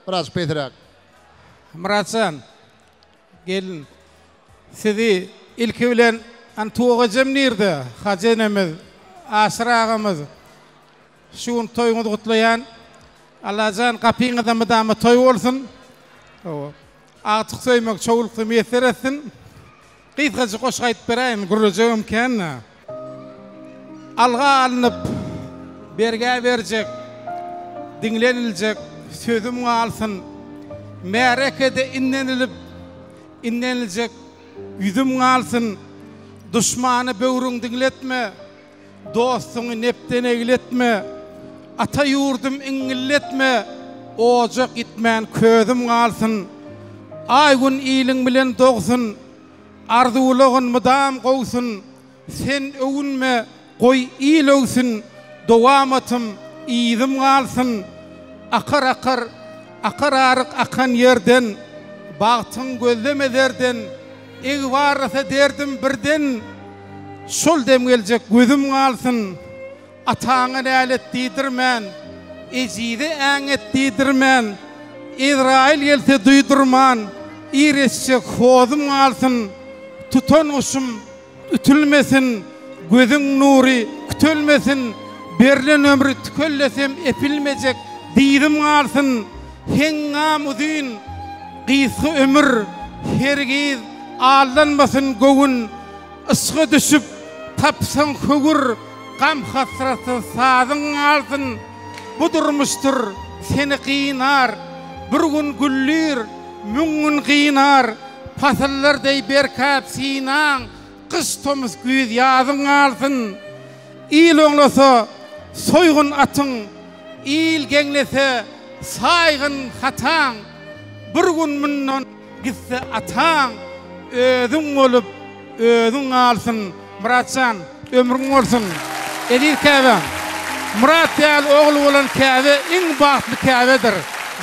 Biraz pesräk. Myratjan. Gelin. Sizi ilki bilen Antuwak ejem nirde? Hajy enemiz, Aşyr agamyz. Şu gün toýuňyzy gutlaýan. Allajan gapyňyzda mydama toý bolsun. Hawa. Agtyk söýmek çowlukda miýesser etsin. Gysgajyk goşgy aýdyp beräýin, gürlejegem kän-dä. Alga alnyp, bergä berjek, diňleniljek sözüm galsyn. Märekede indenilip, indeniljek ýüzüm galsyn. Duşmana böwrüň diňletme. Dostuňy nepden egletme, Ata ýurdum iňňilletme, Ojak ýitmän közüm galsyn. Aý-gün iliň bilen dogsun, Arzuwlagyn mydam gowsun, Sen öwünme, goý il öwsün, Dowamatym, yzym galsyn. Akar-akar, akar aryk akan ýerden, Bagtyň gözleme zerden, Egbarlasa derdim birden, Şol dem geljek gözüm galsyn. Ataňa nälet diýdirmän, Ejize äňet diýdirmän, Ezraýyl gelse duýdurman, Ir eçjek hozum galsyn. Tutan guşum ütülmesin, Gözüň nury kütelmesin, Berlen ömri tükellesem epilmejek dyzym galsyn. Heňňam uzyn, gysga ömür, hergiz aldanmasyn göwün. Yşga düşüp, tapsaň höwür, gam-hasratsyz sazyň galsyn. Bu durmuşdyr, seni gynar, bir gün güllür, müň gün gynar. Pasyllar deý berkäp synaň, gyş, tomus, güýz, ýazyň galsyn. Il oňlasa, soýgun atyň, Il geňlese, saýgyn hataň. Bir gün mundan gitse ataň, Özüň bolup, özüň galsyn. Myrat jan, ömrüň bolsun. Eziz käbäm. Myrat ýaly ogly bolan käbe iň bagtly käbedir.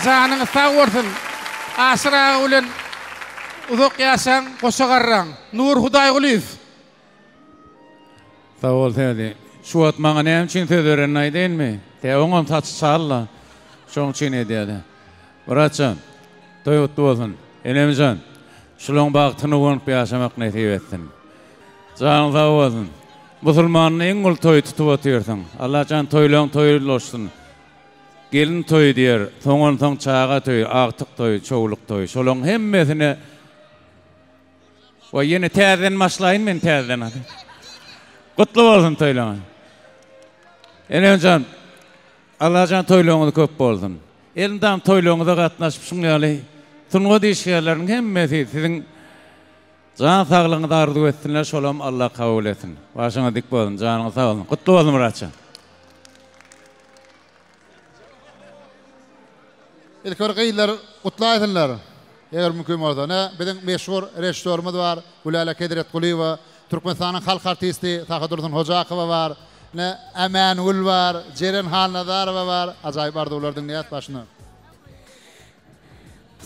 Janyňyz sag bolsun. Aşyr aga bilen uzak ýaşaň, goşa garraň. Nury Hudaýgulyýew. Sag bol Sädi. Şu wagt maňa näme üçin söz berenini aýdaýynmy? Tä oňam saçy çal-da. Şoň üçin edýär-de. Myratjan, toý gutly bolsun. Enemjan, şulaň bagtyny guwanyp ýaşamak nesip etsin. Janyň sag bolsun. Musulmanda iň uly toýy tutup otyrsyň. Allajan toýlaň toýy ulaşsyn. Gelin toýy diýer, soňansoň çaga toýy, agtyk toýy, çowluk toýy. Şolaň hemmesine Waý ýene täzeden başlaýyn men täzeden hadi. Gutly bolsun toýlaňyz. Enemjan Allajan toýlaryňyz köp bolsun. Elmydam toýlaryňyza gatnaşyp şuň ýaly sungat işgärleriniň hemmesi siziň jan saglygyňyzy arzuw etsinler şolam Allah kabul etsin. Başyňyz dik bolsun janyňyz sag bolsun. Gutly bolsun Myratjan. Ilki bir gyzlar gutlaýsynlar. Eger mümkin bolsa. Ine, biziň meşhur režissýorymyz bar, Gülälek Hezretgulyýewa, Türkmenistanyň halk artisti Sahydursun Hojakowa bar, ine, Ämängül bar, Jeren Halnazarowa bar. Ajaýyp arzuwlar diňleýäs başyna.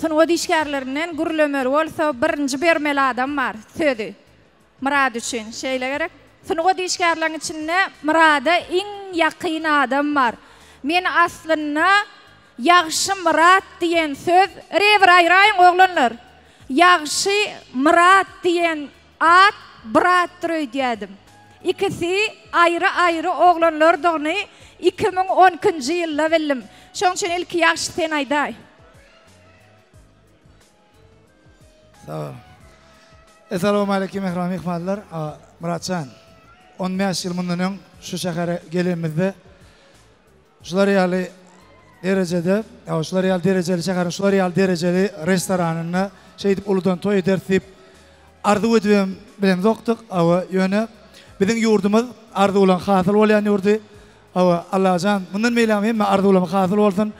Sungat işgärlerinden gürlemeli bolsa birinji bermeli adam bar sözi. Myrat üçin şeýle gerek. Sungat işgärleriň içinde Myrada iň ýakyn adam bar. Men aslynda. Ýagşymyrat diýen söz, rebir aýraýyň oglanlar. Ýagşy Myrat diýen at bir atdyr öýdýädim. Ikisi aýry-aýry oglanlardygyny 2012-nji ýylda bildim. Şoň üçin ilki Ýagşy sen aýdaý. Sag boluň. Essalawmaleýkim mähriban myhmanlar. Myratjan, 15 ýyl mundan öň şu şähere gelenimizde şular ýaly derejede, şular ýaly derejeli şäheriň şular ýaly derejeli restoranynda şeýdip uludan toý ederis diýip arzuw edibem bilemzokdyk. Hawa, ýöne biziň ýurdumyz arzuwlaň hasyl bolýan ýurdy. Hawa, Allajan, mundan beýlägem hemme arzuwlarymyz hasyl bolsun.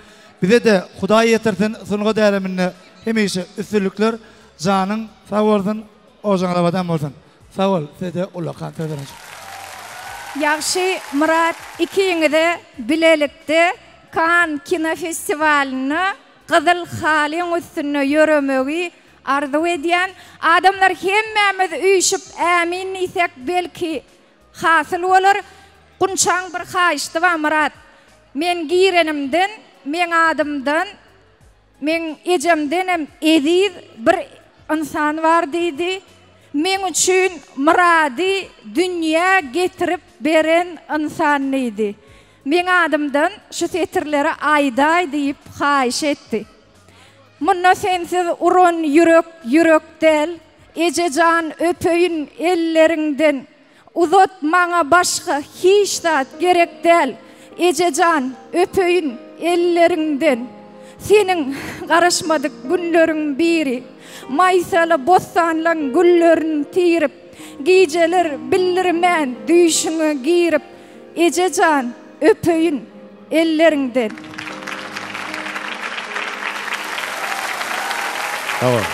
Bize-de Hudaý ýetirsin sungat äleminde hemişe üstünlikler. Janyň sag bolsun, ojagyňyz abadan bolsun. Sag bol, size-de ullakan söz beren üçin. Ýagşy Myrat ikiňize bilelikde Kann kinofestiwalynda gyzyl halyň üstünde ýöremegi arzuw edýän. Adamlar hemmämiz üýşüp ämin diýsek belki Hasyl bolar. Gunçaň bir haýyşdy bar Myrat. Men girenimden meň adymdan meň ejemdenem eziz bir ynsan bar diýdi. Meň üçin Myrady dünýä getirip beren ynsan diýdi. Meň adymdan şu setirleri aýdaý diýip haýyş etdi. Munda sensiz uran ýürek ýürek däl, Eje jan öpeýin elleriňden. Uzat maňa başga hiç zat gerek däl, Eje jan öpeýin elleriňden. Seniň garaşmadyk günleriň biri, Maýsaly bossanlaň güllerin tirip, Gijeler bildirmän düýşüňe girip, Eje jan öpeýin elleriňden. Sag bol.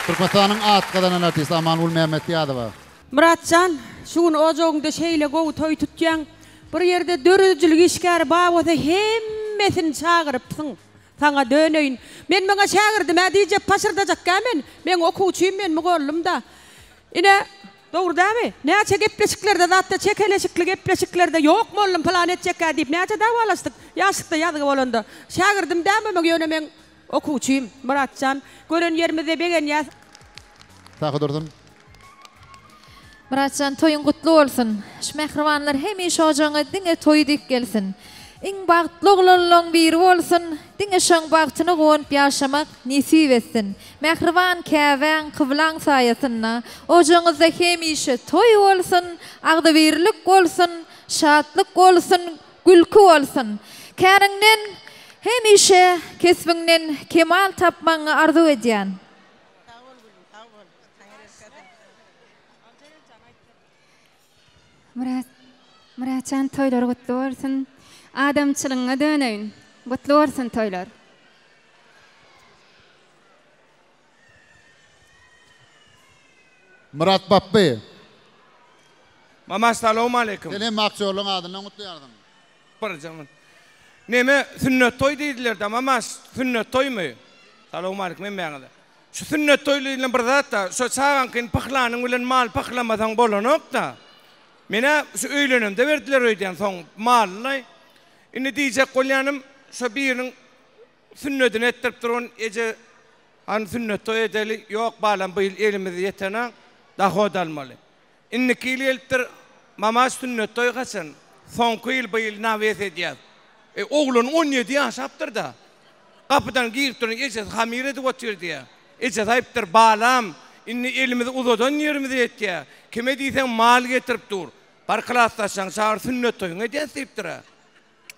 Türkmenistanyň at gazanan artisti Amangül Mämmetnyýazowa. Myratjan, şu gün ojagyňda şeýle gowy toý tutýaň. Bir ýerde döredijilik işgäri bar bolsa hemmesini çagyrypsyň. Saňa döneýin. Men muňa şägirdim-ä diýjek paşyrdajakkä men. Meň okuwçym men mugallym-da. Ine, Dogry dämi? Näçe gepleşiklerde zatda çekeleşikli gepleşiklerde ýok mollum pylan etjekkä diýip näçe dawalaşdyk ýaşlykda ýazgy bolanda. Şägirdim dämi meň ýöne meň okuwçym Myratjan. Gören ýerimizde begenýäs. Sahy Dursun. Myratjan toýuň gutly bolsun. Şu mähribanlar hemişe ojagyňa diňe toý diýip gelsin. Iň bagtly oglanlaň biri bolsun, diňe şoň bagtyna guwanyp ýaşamak nesip etsin. Mähriban käbäň, kyblaň saýasynda ojagyňyzda hemişe toý bolsun, agzybirlik bolsun, şatlyk bolsun, gülki bolsun. Käriňden hemişe kesbiňden kemal tapmagyňy arzuw edýän. Myrat Myratjan toýlar gutly bolsun. Adamçylygyňa döneýin. Gutly bolsun toýlar. Myrat Bapby. Mama salowmaleýkim. Sen hemme aktýorlaryň adyndan gutlaýarsyň. Birje min. Neme sünnet toý diýdiler-de mama sünnet toýmy? Salowmaleýkim hemmäňize. Şu sünnet toý diýlen bir zat-da, şo çagaňkyny pyhlanyň bilen mal pyhlamasaň bolanok-da. Men-ä şu öýlenemde berdiler öýdýän soň malyny. Indi diýjek bolýanym şo biriniň sünnedini etdirip duran eje hany sünnet toý edeli, ýok balam bu ýyl elimiz ýetenak, dahod almaly. Indiki ýyl gelipdir, mamaş sünnet toý haçan? Soňky ýyl bu ýyl nawes edýäs. E, oglan 17 ýaşapdyr-da. Gapydan girip duran ejesi hamyr edip otyr diýýär. Ejesi aýypdyr, Balam, indi elimizi uzadan ýerimize ýetýär. Kime diýseň mal getirip dur. Bar klasdaşlaryňy çagyr, sünnet toýuňy edýäs diýipdir-ä.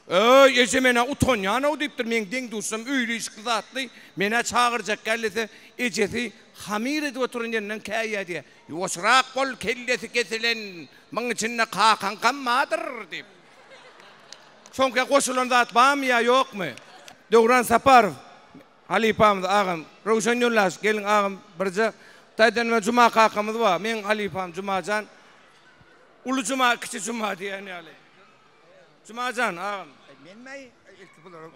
Öý, eje men-ä utanýan-ow diýipdir, meň deň-duşlarym öýli-işikli zatly, men-ä çagyrjak däl diýse, ejesi hamyr edip oturan ýerinden käýýär diýýär. Ýuwaşrak bol, kellesi kesilen, muň içinde kakaňkam bardyr diýip. Soňky goşulan zat barmy ýa ýokmy? Döwran Saparow halypamyz agam, Röwşen ýoldaş geliň agam birje taýdan Juma kakamyz bar, meň halypam Jumajan. Uly Juma, kiçi Juma diýen ýaly. Jumajan agam. Menmi ilki bulara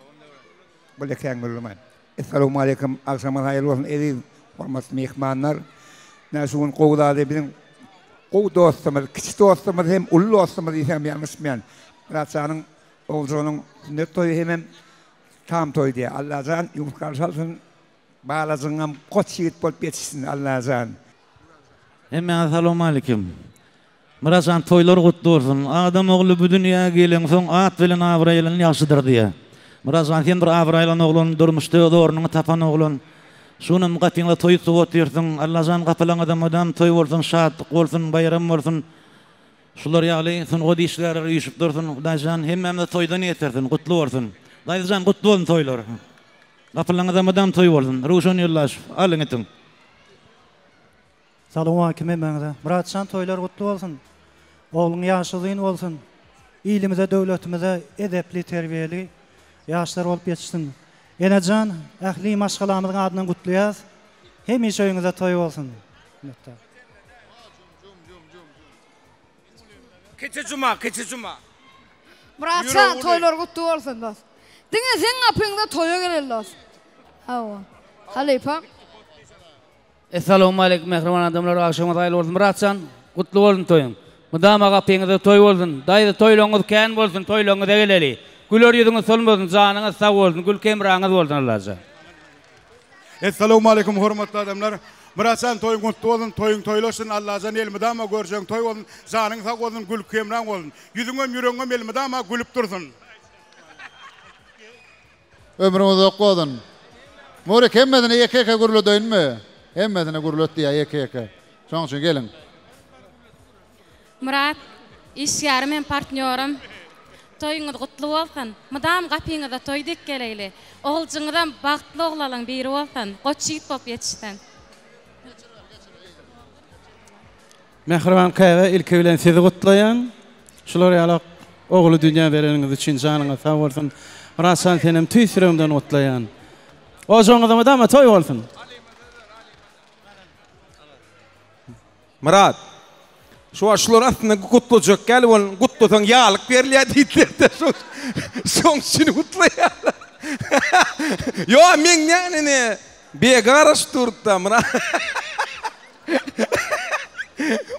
Bolýa kän gürlemäýin. Essalawmaleýkim, agşamyňyz haýyrly bolsun eziz hormatly myhmanlar. Ine şu gün gowy zady biziň gowy dostumyz, kiçi dostumyz hem uly dostumyz diýsem ýalňyşmaýan Myratjanyň. Oguljanyň sünnet toýy hemem tam toýy diýýär. Allajan ýurt garşy alsyn, balajygyňam goç ýigit bolup ýetişsin Allajan. Hemmäňize salowmalikim. Myratjan toýlar gutly bolsun. Adam ogly bu dünýä geleňsoň at bilen abraýlan ýagşydyr diýýär. Myratjan sen bir abraýlan oglan durmuşda öz ornuňy tapan oglan. Şunam gatyňda toý tutup otyrsyň. Allajan gapylaňyzda mydam toý bolsun, şatlyk bolsun, baýram bolsun. Şular ýaly sungat işgärleri üýşüp dursun. Hudaýjan hemmämize toýdan ýetirsin. Gutly bolsun. Daýzajan gutly bolsun toýlar. Gapylaňyzda mydam toý bolsun. Röwşen Ýoldaşew alyň itiň. Salowmalikim hemmäňize. Myratjan toýlar gutly bolsun. Ogluň ýaşy uzyn bolsun. Ilimize döwletimize edepli terbiýeli ýaşlar bolup ýetişsin. Enejan ähli maşgalamyzyň adyndan gutlaýas. Hemişe öýüňizde toý bolsun. Minnetdar. Kiçi Juma, Kiçi Juma. Myratjan toýlar gutly bolsun dos. Diňe seň gapyňda toýa geleli dos. Hawa. Halypa. Essalawmaleýkum mähriban adamlar agşamyňyz haýyrly bolsun Myratjan gutly bolsun toýuň mydama gapyňyzda toý bolsun daýza toýlaryňyz kän bolsun toýlaryňyza geleli güler ýüzüňiz solmasyn janyňyz sag bolsun gülki hemraňyz bolsun Allajan. Essalawmaleýkum hormatly adamlar. Myratjan toýuň gutly bolsun, toýuň toýlaşsyn, Allajan elmydama görjegiň toý bolsun, janyň sag bolsun, gülki hemraň bolsun. Ýüzüňem ýüregiňem elmydama gülüp dursun. Ömrüň uzak bolsun. Murik hemmesine ýeke ýeke gürledeýinmi? Hemmesine gürlet diýýär ýeke ýeke. Şoň üçin geliň. Myrat, işgärim hem partnýorym. Toýuňyz gutly bolsun. Mydam gapyňyzda toý dek geleýli. Oguljyňyzam bagtly oglalaň biri bolsun. Goç ýigit bolup ýetişsin. Mähriban käbe ilki bilen sizi gutlaýan. Şular ýalak ogly dünýä bereniňiz üçin janyňyz sag bolsun. Myratjan senem tüýs ýüregimden gutlaýan. Ojagyňyzda mydama toý bolsun. Myrat, şu wagt şular aslynda gutlajak ýaly bol, gutlasaň ýaglyk berilýär diýdiler-de, şoň üçin gutlaýarlar. Ýok, meň näme ine, Bege garaşyp durdy-da, Myrat.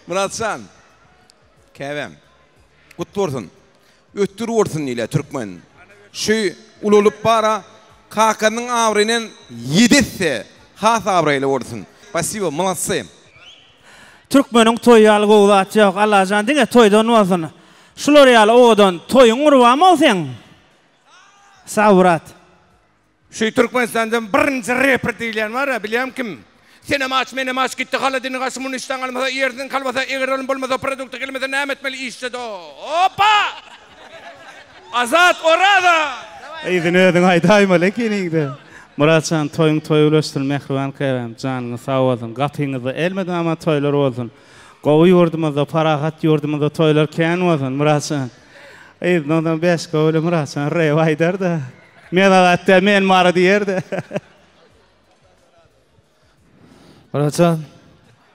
Myratjan, käbäm, gutly bolsun. Ötdür bolsun diýilýär türkmen. Şu ulalyp bara kakasynyň abraýyndan ýedi esse has abraýly bolsun. Spasibo, molodsy. Türkmeniň toýy ýaly gowy zat ýok Allajan diňe toýdan bolsun şular ýaly owadan toýuň gurbanmow seň sag brat. Şu Türkmenistanda birinji reper diýilýän bar-a, bilýäňmi kim? Senem aç, menem aç, gitdi holodilnik aç, muny işden almasa, ýerden kolbasa, eger olam bolmasa, produkty gelmese näme etmeli işde do. Opa! Azat Oraza! Yzyny özüň aýdaýmaly ekeniňdä. Myratjan toýuň toý ulaşsyn mähriban käbäm janyňyz sag bolsun gapyňyzda elmydama toýlar bolsun gowy ýurdumyzda parahat ýurdumyzda toýlar kän bolsun Myratjan yzyny ondan bäşka bile Myratjan rep aýdarda. Men azat däl, men mara diýerdi. Myratjan,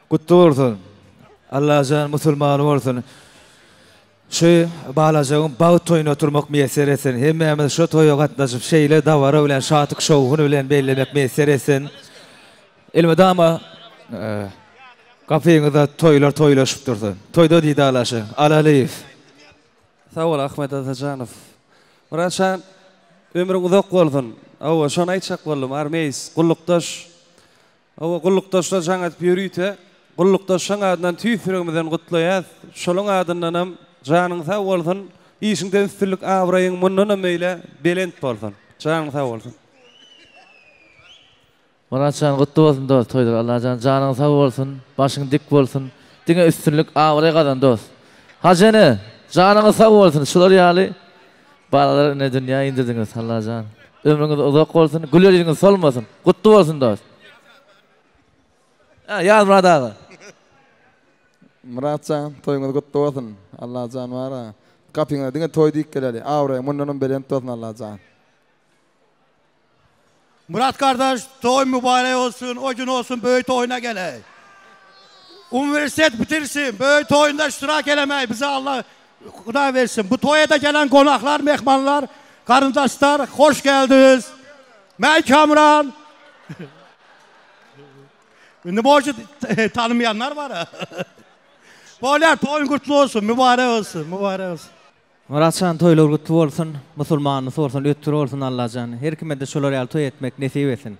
gutly bolsun. Allajan musulmany bolsun. Şu balajygyň bagt toýuna oturmak miýesser etsin. Hemmämiz şu toýa gatnaşyp, şeýle dabara bilen, şatlyk-şowhun bilen bellemek miýesser etsin. Elmydama gapyňyzda toýlar toýlaşyp dursun. Toýda didarlaşyň. Alalyýew. Sag bol Ahmet Atajanow. Myrat jan ömrüň uzak bolsun. Hawa şony aýtjak boldum armeýs gullukdaş. Hawa gullukdaşlar jaň edip ýörite gullukdaşlaň adyndan tüýs ýüregimizden gutlaýas. Şolaň adyndanam janyň sag bolsun. Işiňde üstünlik abraýyň mundanam beýle belent bolsun. Janyň sag bolsun. Myratjan gutly bolsun dost toýlar Allajan janyň sag bolsun başyň dik bolsun diňe üstünlik abraý gazan dost Hajy ene janyňyz sag bolsun şular ýaly balalar ine dünýä indirdiňiz Allajan ömrüňiz uzak bolsun güler ýüzüňiz solmasyn gutly bolsun dost Ýazmyrat aga. Myratjan toýuňyz gutly bolsun Allajan bara gapyňyza diňe toý diýip geleli abraýyň mundanam belent bolsun Allajan. Murat kardeş toy mübarek olsun. O gün olsun böyük toyuna gele. Üniversitet bitirsin. Böyük toyunda iştirak elemeyi bize Allah Xuda versin. Bu toya da gelen konaklar, mehmanlar, karındaşlar hoş geldiniz. Ben Kamran. Şimdi borcu tanımayanlar var ha. Bolar toyun kutlu olsun, mübarek olsun, mübarek olsun. Myratjan toýlar gutly bolsun, musulmanysy bolsun, ötür bolsun Allajan her kimede şolar ýaly toý etmek nesip etsin.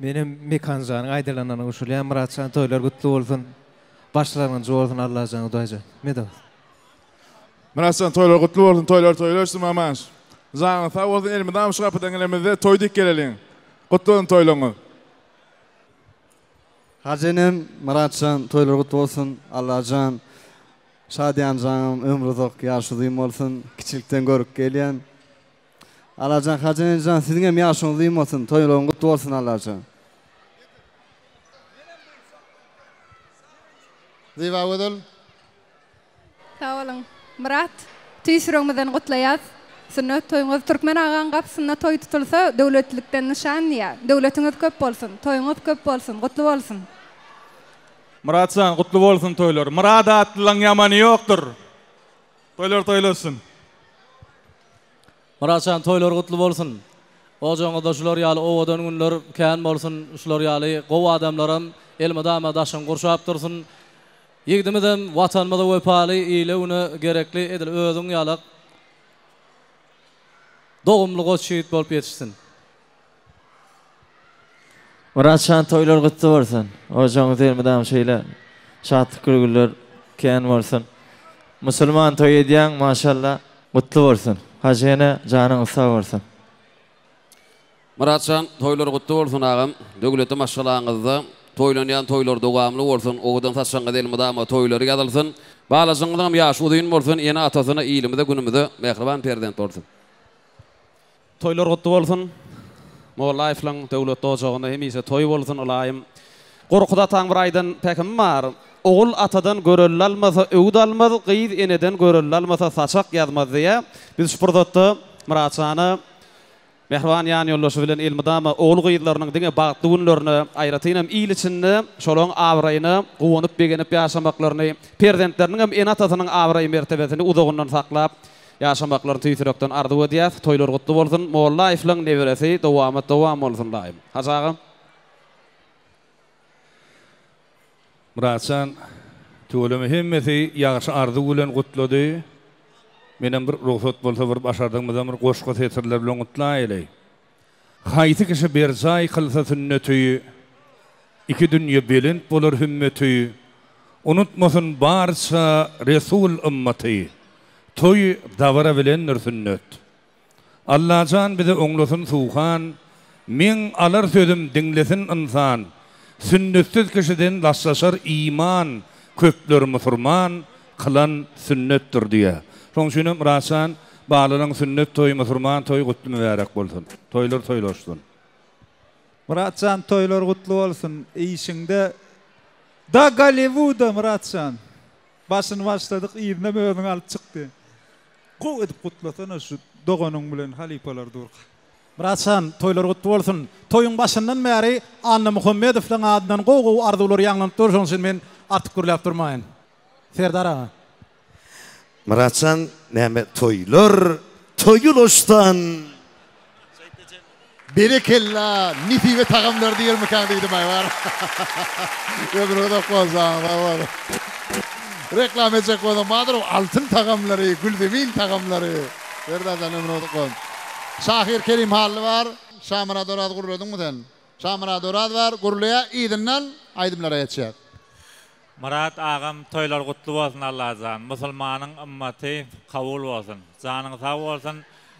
Menem Mekanjanyň aýdylanyna goşulýan Myratjan toýlar gutly bolsun. Başlangyjy bolsun Allajan Hudaýjan. Medow. Myratjan toýlar gutly bolsun toýlar toýlaşsyn mamaş. Janyň sag bolsun elmydama şu gapydan gelenimizde toý diýip geleliň. Gutly bolsun toýlaryňyz. Hajy enem Myratjan toýlar gutly bolsun Allajan Şadyýanjaňam ömri uzak ýaşy uzyn bolsun kiçilikden görüp gelýän. Allajan Hajy enejan siziňem ýaşyňyz uzyn bolsun toýlaryň gutly bolsun Allajan. Zybagözel. Sag boluň. Myrat, tüýs ýüregimizden gutlaýas. Sünnet toýuňyz Türkmen agaň gapysynda toý tutulsa döwletlilikden nyşan diýýär. Döwletiňiz köp bolsun, toýuňyz köp bolsun, gutly bolsun. Myratjan gutly bolsun toýlar. Myrat atlylaň ýamany ýokdur. Toýlar toýlasyn. Myratjan toýlar gutly bolsun. Ojagyňyzda şular ýaly owadan günler kän bolsun, şular ýaly gowy adamlaram elmydama daşyňy gurşap dursun. Ýigdimizem watanymyza wepaly, ile-güne gerekli edil özüň ýalak dogumly goç ýigit bolup ýetişsin. Myratjan toýlar gutly bolsun. Ojagyňyz elmydam şeýle şatlyk gülgüller kän bolsun. Musulman toý edýäň maşallah gutly bolsun. Hajy ene janyňyz sag bolsun. Myratjan toýlar gutly bolsun agam. Döwletli maşgalaňyzda toýlanýan toýlar dowamly bolsun. Owadan saçagyňyz elmydama toýlary ýazylsyn. Balajygyňyzyňam ýaşy uzyn bolsun. Ene atasyna ilimize günümize mähriban perzent bolsun. Toýlar gutly bolsun. Mollaýewlaň döwletli ojagynda hemişe toý bolsun ylaýym. Gorkut ataň bir aýdan pähimi bar. Ogul atadan görelde almasa öwüt almaz, gyz eneden görelde almasa saçak ýazmaz diýýär. Biz şu pursatda Myratjana mähriban ýanýoldaşy bilen elmydama ogul-gyzlarynyň diňe bagtly günlerine, aýratynam il içinde şolaryň abraýyna guwanyp-begenip ýaşamaklaryny, perzentleriniňem ene-atasynyň abraý-mertebesini uzagyndan saklap Ýaşamaklaryny tüýs ýürekden arzuw edýäs. Toýlar gutly bolsun. Mollaýewlaň neberesi dowamat dowam bolsun daýym. Hajy aga. Myratjan tüweleme hemmesi ýagşy arzuw bilen gutlady. Menem bir rugsat bolsa bir başardygymyzdan bir goşgy setirler bilen gutlaýaly. Haýsy kişi berjaý kylsa sünneti, Iki dünýe belent bolar hümmeti, Unutmasyn barça Resul ymmaty, Toý dabara bilendir sünnet. Allajan bize oňlasyn Suhan, Meň alar sözüm diňlesin ynsan, Sünnetsiz kişiden daşlaşar iman, Köpler musurman kylan sünnetdir diýýär. Şonuň üçinem Myratjan balalaň sünnet toýy musurman toýy gutly mübärek bolsun. Toýlar toýlaşsyn. Myratjan toýlar gutly bolsun işiňde da Golliwuda Myratjan başyny başladyk yzynam özüň alyp çykdy gowy edip gutlasana şu doganyň bilen halypalar durka. Myratjan toýlar gutly bolsun. Toýuň başyndan bäri Anna Muhammedowlaň adyndan gowy gowy arzuwlar ýaňlanyp dur şonuň üçin men artyk gürläp durmaýyn. Serdar aga. Myratjan näme toýlar toý ulaşdan. Berekella nesibe tagamlar diýermikäň diýdim aý bar. Ömrüň uzak bolsun sag bol. Reklama etjek bolsaň bardyr altyn tagamlary, gülzemin tagamlary. Serdarjan ömrüň uzak bolsun. Şahyr Kerim Hally bar. Şamyrat Oraz gürlediňmi sen? Şamyrat Oraz bar, gürleýär, yzyndan aýdymlara geçýäs. Myrat agam toýlar gutly bolsun Allajan musulmanyň ymmaty kabul bolsun janyň sag bolsun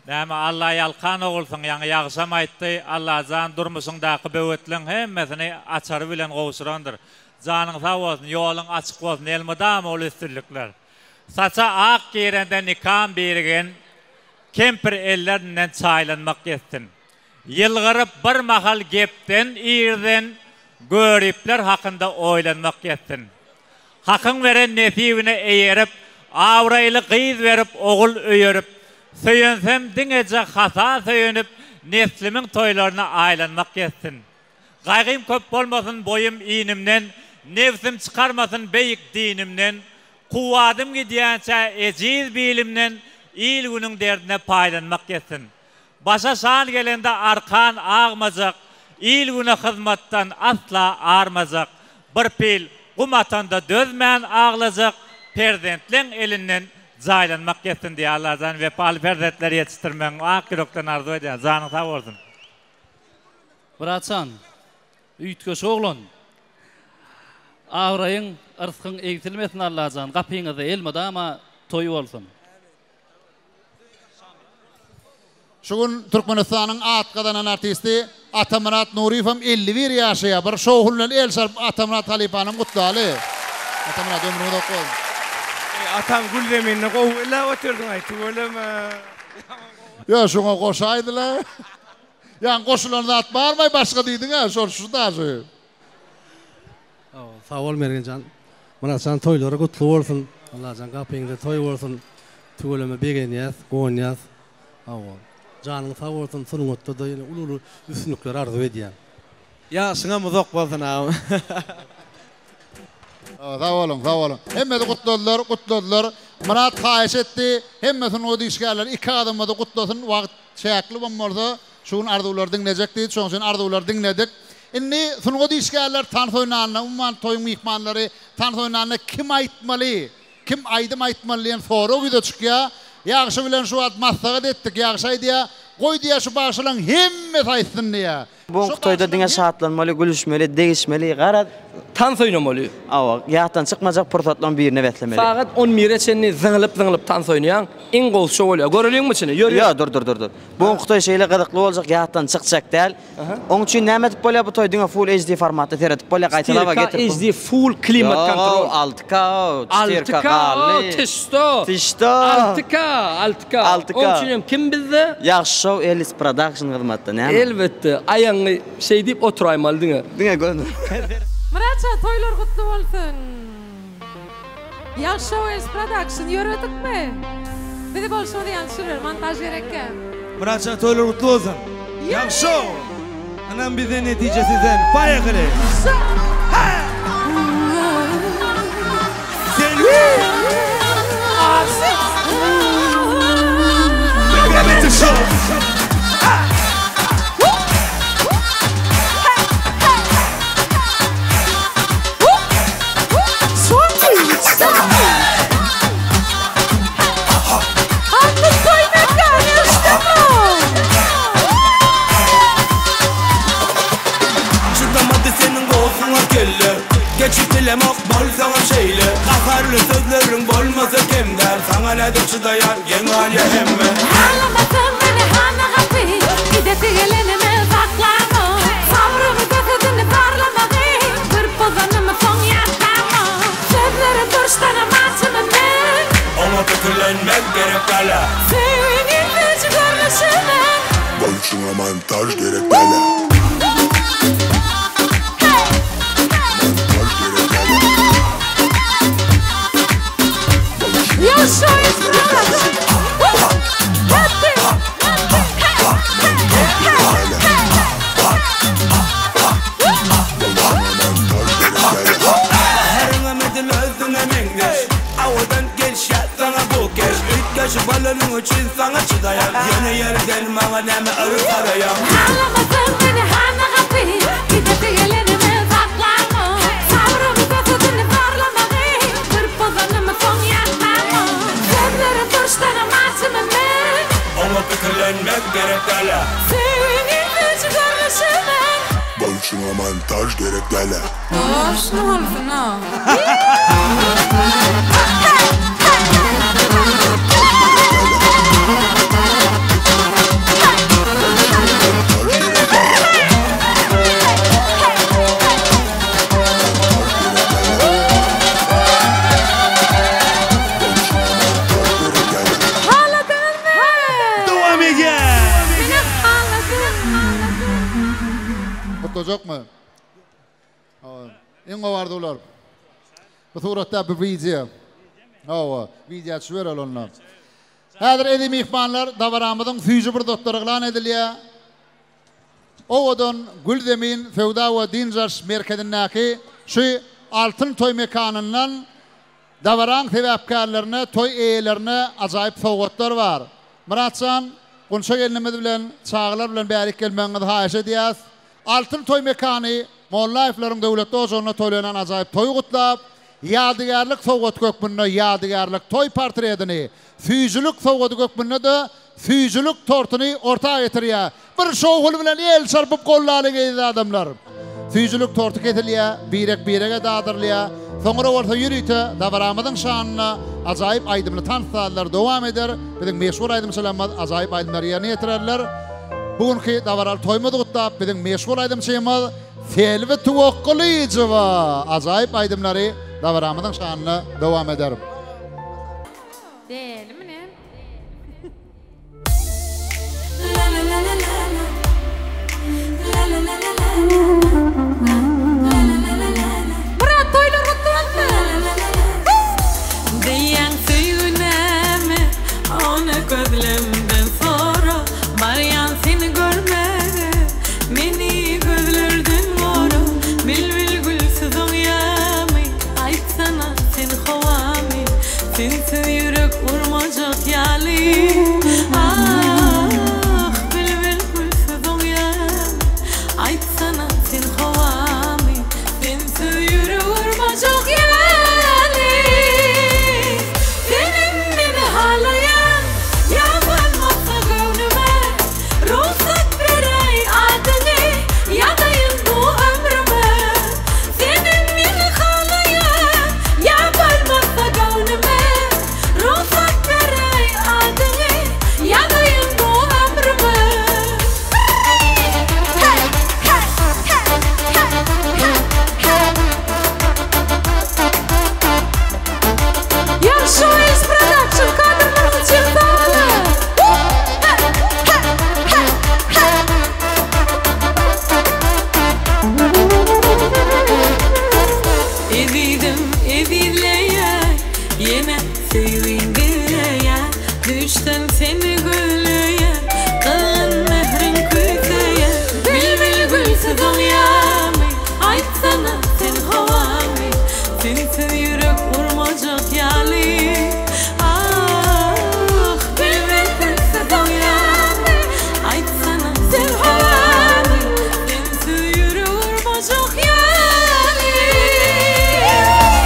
näme Alla ýalkan ogulsyň ýaňy ýagşam aýtdy Allajan durmuşyňdaky böwetleň hemmesini açary bilen gowşurandyr janyň sag bolsun ýoluň açyk bolsun elmydama uly üstünlikler saça ak girende nikam birigen kempir ellerinden çaýlanmak ýetsin Ýylgyryp bir mahal gepden irden göripler hakynda oýlanmak ýetsin. Hakyň beren nesibine eýerip, abraýly gyz berip ogul öýerip, söýensem diňeje hasa söýenip, neslimiň toýlaryna aýlanmak ýetsin. Gaýgym köp bolmasyn boýum inimden, nebsim çykarmasyn beýik dinimden, kuwwadym gidýänçä ejiz bilimden il-günüň derdine paýlanmak ýetsin. Başa şan gelende arkan agmajak, Il-güne hyzmatdan asla armajak, Bir pil gum atanda dözmän aglajak, Perzentleň elinden jaýlanmak ýetsin diýýär Allajan wepaly perzentler ýetişdirmegiňi ak ýürekden arzuw edýän janyň sag bolsun. Myratjan, üýtgeşik oglan. Abraýyň, yrsgyň egsilmesin Allajan, gapyňyzda elmydama toý bolsun. Şu gün Türkmenistanyň at gazanan artisti Atamyrat Nuryýewem 51 ýaşaýar. Bir şowhun bilen el çarpyp Atamyrat halypanam gutlaly. Atamyrat ömrüň uzak bolsun. Eý atam gül zeminde gowy belläp otyrdyňaý tüweleme. Ýa şuňa goşaýdyla. Ýa goşulan zat barmaý başga diýdiňä şol şu daşy. Sag bol Mergenjan. Myratjan toýlary gutly bolsun. Allajan gapyňda toý bolsun. Tüweleme begenýäs, guwanýas. Hawa. Janyň sag bolsun, sungatda-da ýene uly-uly üstünlikleri arzuw edýän. Ýaşyňam uzak bolsun agam. Sag boluň, sag boluň. Hemmesi gutladylar, gutladylar. Myrat haýyş etdi, hemme sungat işgärleri iki adamyzy gutlasyn, wagt çäkli bom bolsa, şu gün arzuwlary diňlejek diýdi, şonuň üçin arzuwlary diňledik. Indi sungat işgärleri tans oýnanda, umuman toýuň myhmanlary tans oýnanda kim aýtmaly? Kim aýdym aýtmaly diýen sorag ýüze çykýar. Ýagşy bilen şu wagt maslahat etdik. Ýagşy aýdýar, Goý diýýär, şu bagşylaryň hemmesi aýtsyn diýýär. Bu günki toýda diňe şatlanmaly, gülüşmeli, degişmeli, garaz. Tans oýnamaly. Hawa, ýatdan çykmajak pursatlaryň birine beslemeli. Sagat on bire çenli zyňylyp-zyňylyp tans oýnaýaň, iň gowusy şo bolýar. Göreliňmi içini? Ýör, ýör. Ýok, dur, dur, dur, dur. Bu günki toý şeýle gyzykly boljak, ýatdan çykjak däl. Oň üçin näme edip bolýar bu toý diňe full HD formatda seredip bolýar gaýtalaba getirip. 4K HD full klimat kontrol. Ýok 6K 4K galdy. 6K tişto. Tişto. 6K 6K. 6K. Oň üçin hem kim bizde? Ýagşy şow Ellis Production hyzmatda näme? Elbetde aýagyňy şeý diýip oturaýmaly diňe. Diňe göni. Myratjan toýlar gutly bolsun. Ýagşy şow Els Production ýöredikmi? Bizi bolşumyz ýaly düşürer montaž gerekkä. Myratjan toýlar gutly bolsun. Ýagşy şow. Ynam bizden netije sizden. Poýehali. Çydamady seniň gohuňa kelle Geçip bilemok bolsaňam şeýle Gaharly sözleriň bolmasa kem däl Saňa nädip çydaýar geň galýa hemme. Halamasaň meni hana gapy Gidesi gelenimi saklamok Sabrymy kösesini barlamagy Bir pozanymy soň ýatlamok Sözleri durşdanam açymy men Oňa pikirlenmek gerek dälä. Söýgiň ilkinji görnüşi men. Bolşuňa montaž gerek dälä. Baharyňam edil özüňe meňzeş Awadan gelişýär saňa bu keş Üýtgeşik bolanyň üçin saňa çydaýan Ýöne ýerden maňa näme yryp garaýaň. Halamasaň meni hana gapy Gidesi gelenimi saklamok Sabrymy kösesini barlamagy Bir pozanymy soň ýatlamok Sözleri durşdanam açymy men. Oňa pikirlenmek gerek dälä. Söýgiň ilkinji görnüşi men. Bolşuňa montaž gerek dälä. Toşny bolsun-a. Dowam edýär. Gutlajakmy? Iň gowy arzuwlar. Bu suratda bir wideo. Hawa, wideo düşübereli onda. Häzir eziz myhmanlar, dabaramyzyň süýji pursatlary yglan edilýär. Owadan Gül Zemin söwda we dynç alyş merkezindäki şu Altyn toý mekanyndan dabaraň sebäpkärlerine, toý eýelerine ajaýyp sowgatlar bar. Myratjan, Gunça gelnimiz bilen, çagalar bilen bärik gelmegiňizi haýyş edýäs. Altyn toý mekany Mollaýewleriň döwletli ojagynda toýlanan ajaýyp toýy gutlap, Ýadygärlik sowgat hökmünde ýadygärlik toý portretini, süýjülik sowgady hökmünde-de süýjülik tortuny orta getirýär. Bir şowhun bilen el çarpyp gollalyň eziz adamlar. Süýjülik torty kesilýär, birek-birege dadyrylýar. Soňra bolsa ýörite dabaramyzyň şanyna ajaýyp aýdymly tans sazlary dowam eder. Biziň meşhur aýdymçylarymyz ajaýyp aýdymlary ýerine ýetirerler. Bu günki dabaraly toýumyzy gutlap biziň meşhur aýdymçymyz Selbi Tuwakgylyjowa ajaýyp aýdymlary dabaramyzyň şanyna dowam eder. Dälimi näme? Myrat toýlar gutly bolsun. Diýýäň söýgi näme, ony gözlemden sora, Barýan seni görmäge, meni gözlerden gora, Bilbil gülsüz oňýamy, aýtsana sen howamy, Sensiz ýürek urmajak ýaly, Ah, bilbil gülsüz oňýamy, aýtsana sen howamy, Sensiz ýürek urmajak ýaly. Senem meni halaýaň, ýa bolmasa göwnüme, Rugsat beräý adyňy ýazaýyn bu ömrüme. Senem meni halaýaň, ýa bolmasa göwnüme, Rugsat beräý adyňy ýazaýyn bu ömrüme. Ýagşy Oýunç Production kadrlaryňyz üçin sag boluň. Ezizim ezizleýär, ýene söýgiň dileýär, Düýşden seni gözleýär, gyzgyn mähriň küýseýär. Bilbil gülsüz oňýarmy, aýtsana sen howamy, Sensiz ýürek urmajak ýaly, ah, Bilbil gülsüz oňýarmy, aýtsana sen howamy, Sensiz ýürek urmajak ýaly.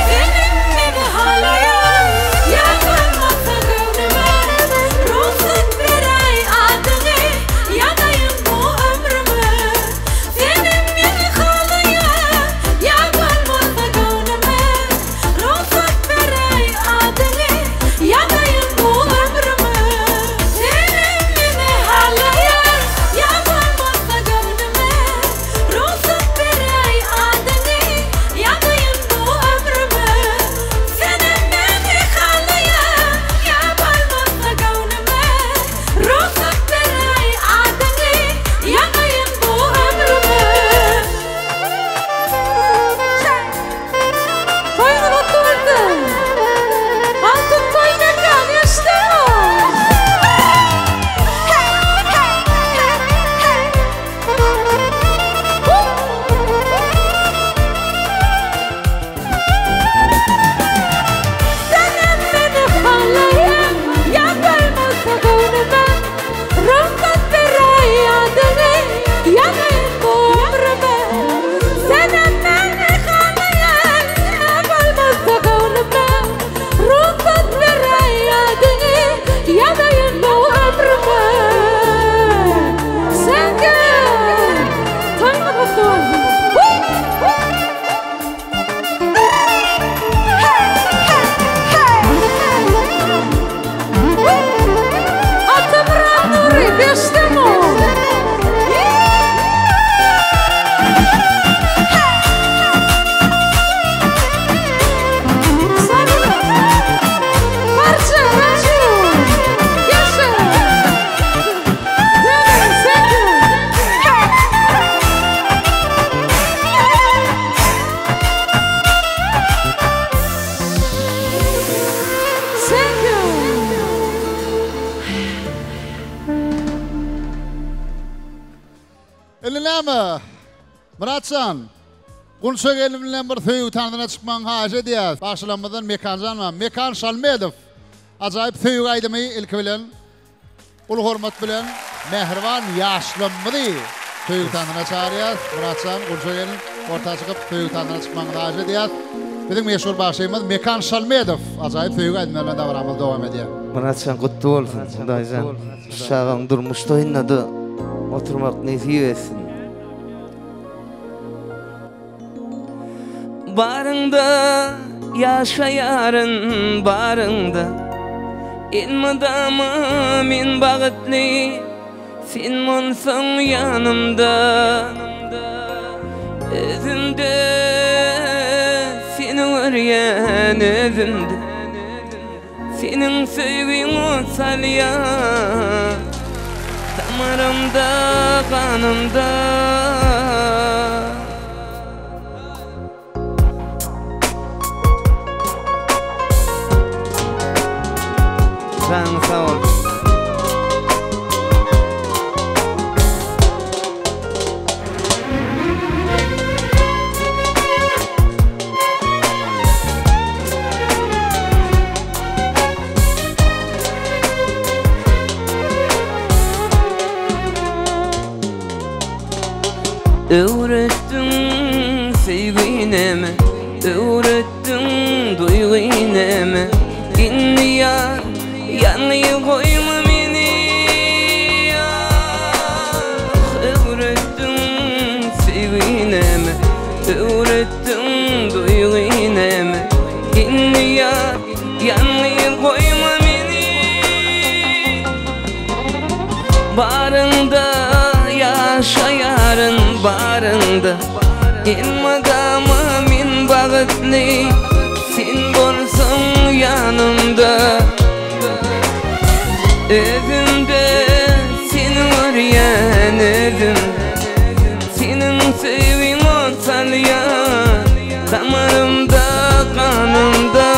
Senem meni halaýaň, ýa bolmasa göwnüme, Rugsat beräý adyňy, ýazaýyn bu ömrüme. Senem meni halaýaň, ýa bolmasa göwnüme, Rugsat beräý adyňy, ýazaýyn bu ömrüme. Senem meni halaýaň, ýa bolmasa göwnüme, Rugsat beräý adyňy, ýazaýyn bu ömrüme. Senem meni halaýaň, ýa bolmasa göwnüme, Rugsat beräý adyňy, ýazaýyn bu ömrüme. Toýuňyz gutly bolsun. Altyn toý mekan eşdemo. Senem meni halaýaň, ýa bolmasa göwnüme, Rugsat beräý adyňy, ýazaýyn bu ömrüme. Senem meni halaýaň, ýa bolmasa göwnüme, Rugsat beräý adyňy, ýazaýyn bu ömrüme. Thank you. Toýuňyz gutly bolsun. Atamyrat Nury, Beşdemo. Parça, Raju, Keşe. Thank you. Thank you. Indi näme? Myratjan, Gunça gelin bilen bir söýgi tansyna çykmagyňy haýyş edýäs. Bagşylarymyzdan Mekanjan bar. Mekan Şalmedow. Ajaýyp söýgi aýdymy ilki bilen uly hormat bilen mähriban ýaşlarymyzy söýgi tansyna çagyrýas. Myratjan, Gunça gelin orta çykyp söýgi tansyna çykmagyňyzy haýyş edýäs. Biziň meşhur bagşymyz Mekan Şalmedow ajaýyp söýgi aýdymlary bilen dabaramyzy dowam edýär. Myratjan gutly bolsun Hudaýjan şu çagaň durmuş toýundada oturmak nesip etsin. Baryňda ýaşaýaryn baryňda Elmydama men bagtly Sen bolsaň ýanymda Özümde seni görýän özümde Seniň söýgiň ot salýar Damarymda ganymda. Janyň sag bolsun. Öwretdiň söýgi näme, Öwretdiň duýgy näme, Indi ýar, ýalňyz goýma meni, Ah, öwretdiň söýgi näme, Öwretdiň duýgy näme, Indi ýar, ýalňyz goýma meni. Baryňda ýaşaýaryn baryňda Elmydama men bagtly sen bolsaň ýanymda Özümde seni görýän özüm Seniň söýgiň ot salýar damarymda ganymda.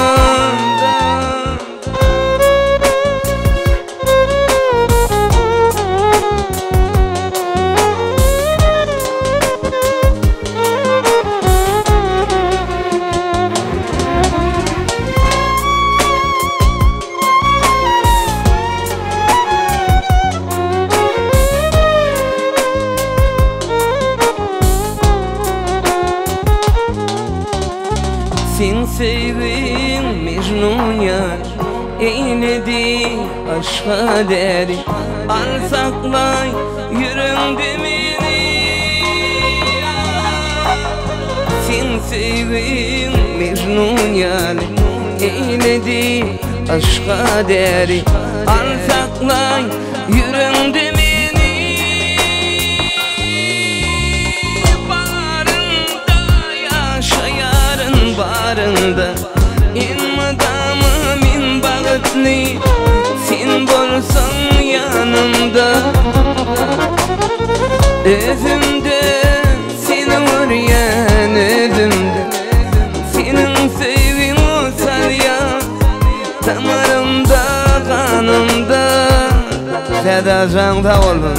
Seň söýgiň Mejnun ýaly Eýledi aşga däli Al saklaý ýüregiňde meni Seň söýgiň Mejnun ýaly Eýledi aşga däli Al saklaý ýüregiňde meni Baryňda ýaşaýaryn baryňda Elmydama men bagtly sen bolsaň ýanymda Özümde seni görýän özümde Seniň söýgiň ot salýar damarymda ganymda Täze jaň sag bolsun.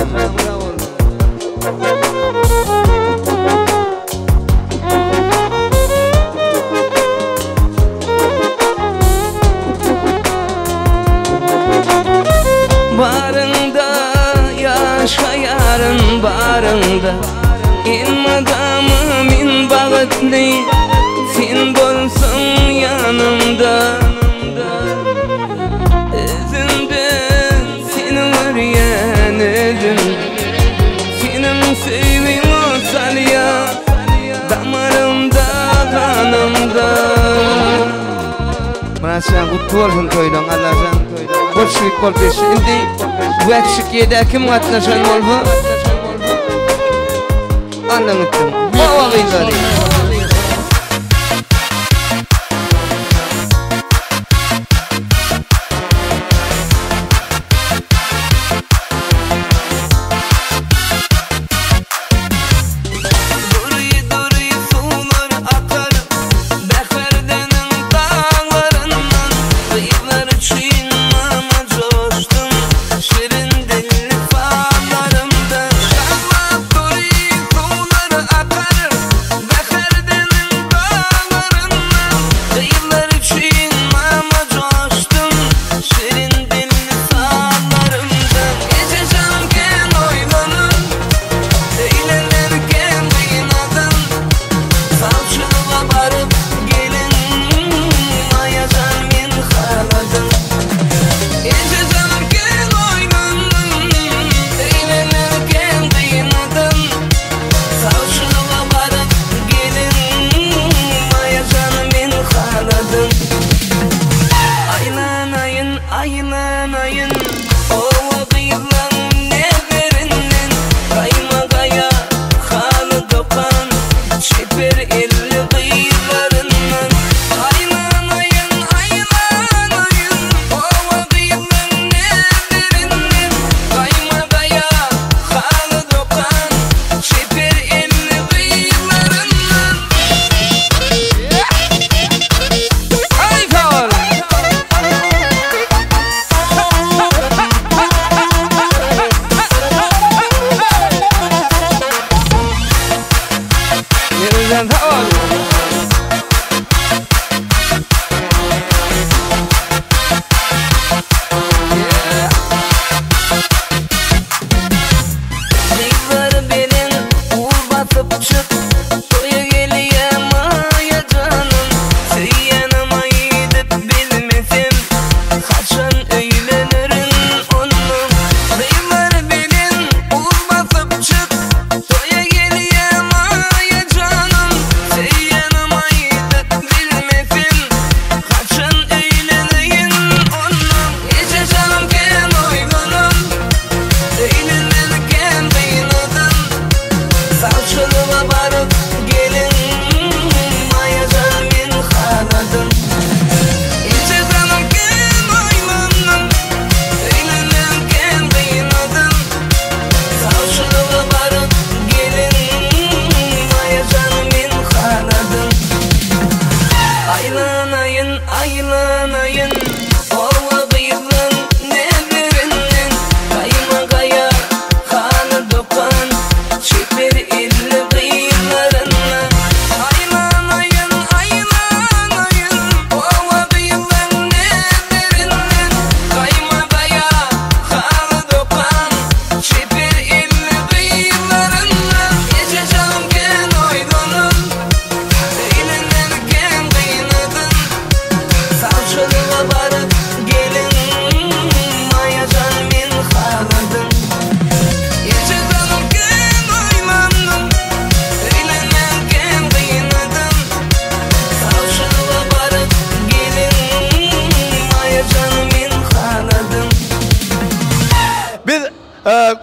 Baryňda ýaşaýaryn baryňda Elmydama men bagtly sen bolsaň ýanymda Özümde seni görýän özüm Seniň söýgiň ot salýar damarymda ganymda. Myratjan gutly bolsun toýlaň Allajan bolşewik bolup ýetişdi indi wäkşik ýedä kim gatnaşan bolsa Allaň etsin hawa gyzlary. Dury-dury suwlar akar Bäherdeniň daglaryndan Gyzlar üçin mama joşdum Şirin dilli sazlarymda Şaglap dury suwlar akar Bäherdeniň.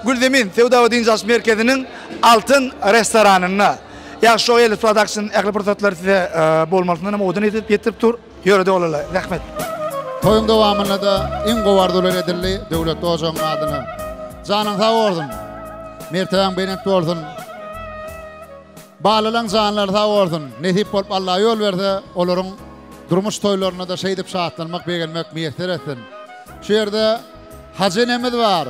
Gülzemin söwda we dynç alyş merkeziniň Altyn restoranynda. Ýagşy Show Ellis Production ähli pursatlary size bolmalysyndan hem owadan edip ýetirip dur. Ýörede bolaly. Rahmet. Toýuň dowamynda-da iň gowy arzuwlar edildi Döwletli ojagyň adyna. Janyň sag bolsun. Mertebäň belent bolsun. Balalaň janlary sag bolsun. Nesip bolup Alla ýol berse, olaryň durmuş toýlarynda-da şeýdip şatlanmak, begenmek miýesser etsin. Şu ýerde Hajy enemiz bar.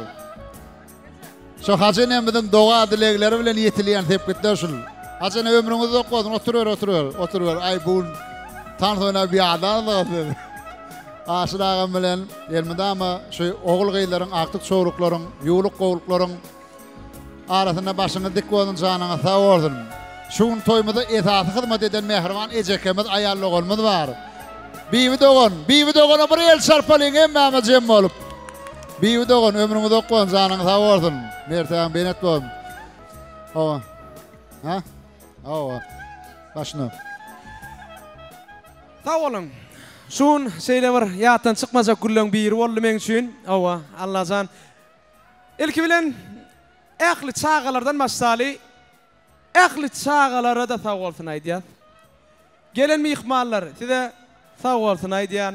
Şu Hajy enemiziň doga-dilegleri bilen ýetilýän sepgitler şul. Hajy ene ömrüňiz uzak bolsun, oturyber, oturyber, oturyber. Aý bu gün tans oýnap ýadansyňyz siz. Aşyr agam bilen elmydama şu ogul-gyzlaryň, agtyk-çowluklaryň, ýuwluk-gowluklaryň Arasynda başyňyz dik bolsun janyňyz sag bolsun. Şu gün toýumyza esasy hyzmat eden mähriban ejekemiz aýal doganymyz bar. Bibi dogan, Bibi dogana bir el çarpalyň hemmämiz jem bolup. Bibi dogan ömrüň uzak bolsun janyň sag bolsun. Mertebäň benet bolsun. Hawa. Ha? Hawa. Başyna. Sag boluň. Şu gün şeýle bir ýatdan çykmajak günleň biri boldy meň üçin. Hawa, Allajan Ilki bilen ähli çagalardan başlaly, ähli çagalara-da sag bolsun aýdýas. Gelen myhmanlar size sag bolsun aýdýan.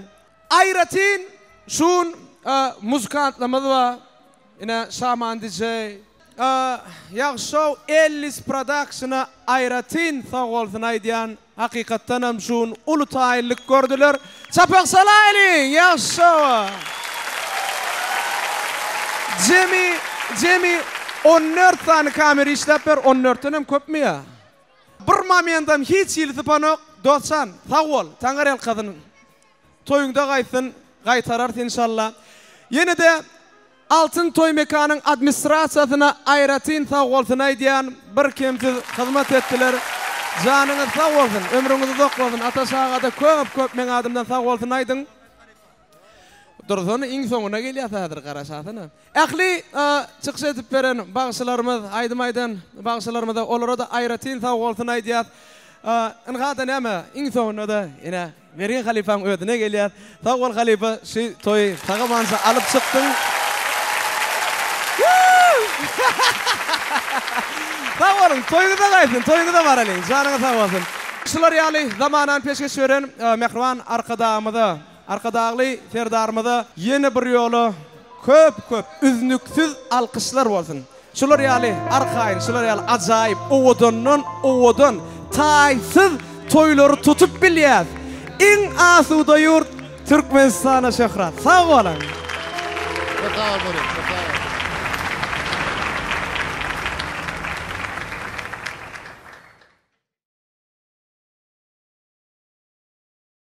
Aýratyn şu gün muzykantlarymyz bar. Ine Şaman DJ, Ýagşow Ellis Productiona aýratyn sag bolsun aýdýan. Hakykatdanam şu gün uly taýynlyk gördüler. Çapak salaýlyň Ýagşowa! Jemi jemi on dört sany kamera işläp ber, on dörtdenem köpmi ýa? Bir momentam hiç hili sypanok. Dostjan, sag bol, Taňyrýalkasyn. Toýuňda gaýtsyn, gaýtararys enşalla. Ýene-de Altyn toý mekanyň administrasiýasyna aýratyn sagbolsun aýdýan, bir kemsiz hyzmat etdiler. Janyňyz sag bolsun, ömrüňiz uzak bolsun, Ataş agada köp köp meň adymdan sagbolsun aýdyň. Dursana iň soňuna gelýäs häzir garaşasana. Ähli çykyş edip beren bagşylarymyz, aýdym aýdan bagşylarymyza olara-da aýratyn sagbolsun aýdýas. Ynha-da näme iň soňunda-da ine Mergen halypaň özüne gelýär. Sag bol halypa şu toýy sag-amanja alyp çykdyň. Sag boluň toýuňyza gaýtsyn toýuňyza baralyň janyňyz sag bolsun. Şular ýaly zamanany peşgeş beren mähriban Arkadagymyza, Arkadagly Serdarymyza ýene bir ýola köp köp üznüksiz alkyşlar bolsun. Şular ýaly arkaýyn, şular ýaly ajaýyp, owadandan owadan, taýsyz toýlary tutup bilýäs. Iň asuda ýurt Türkmenistana şöhrat. Sag boluň! Köp sag bol Boris, köp sag bol.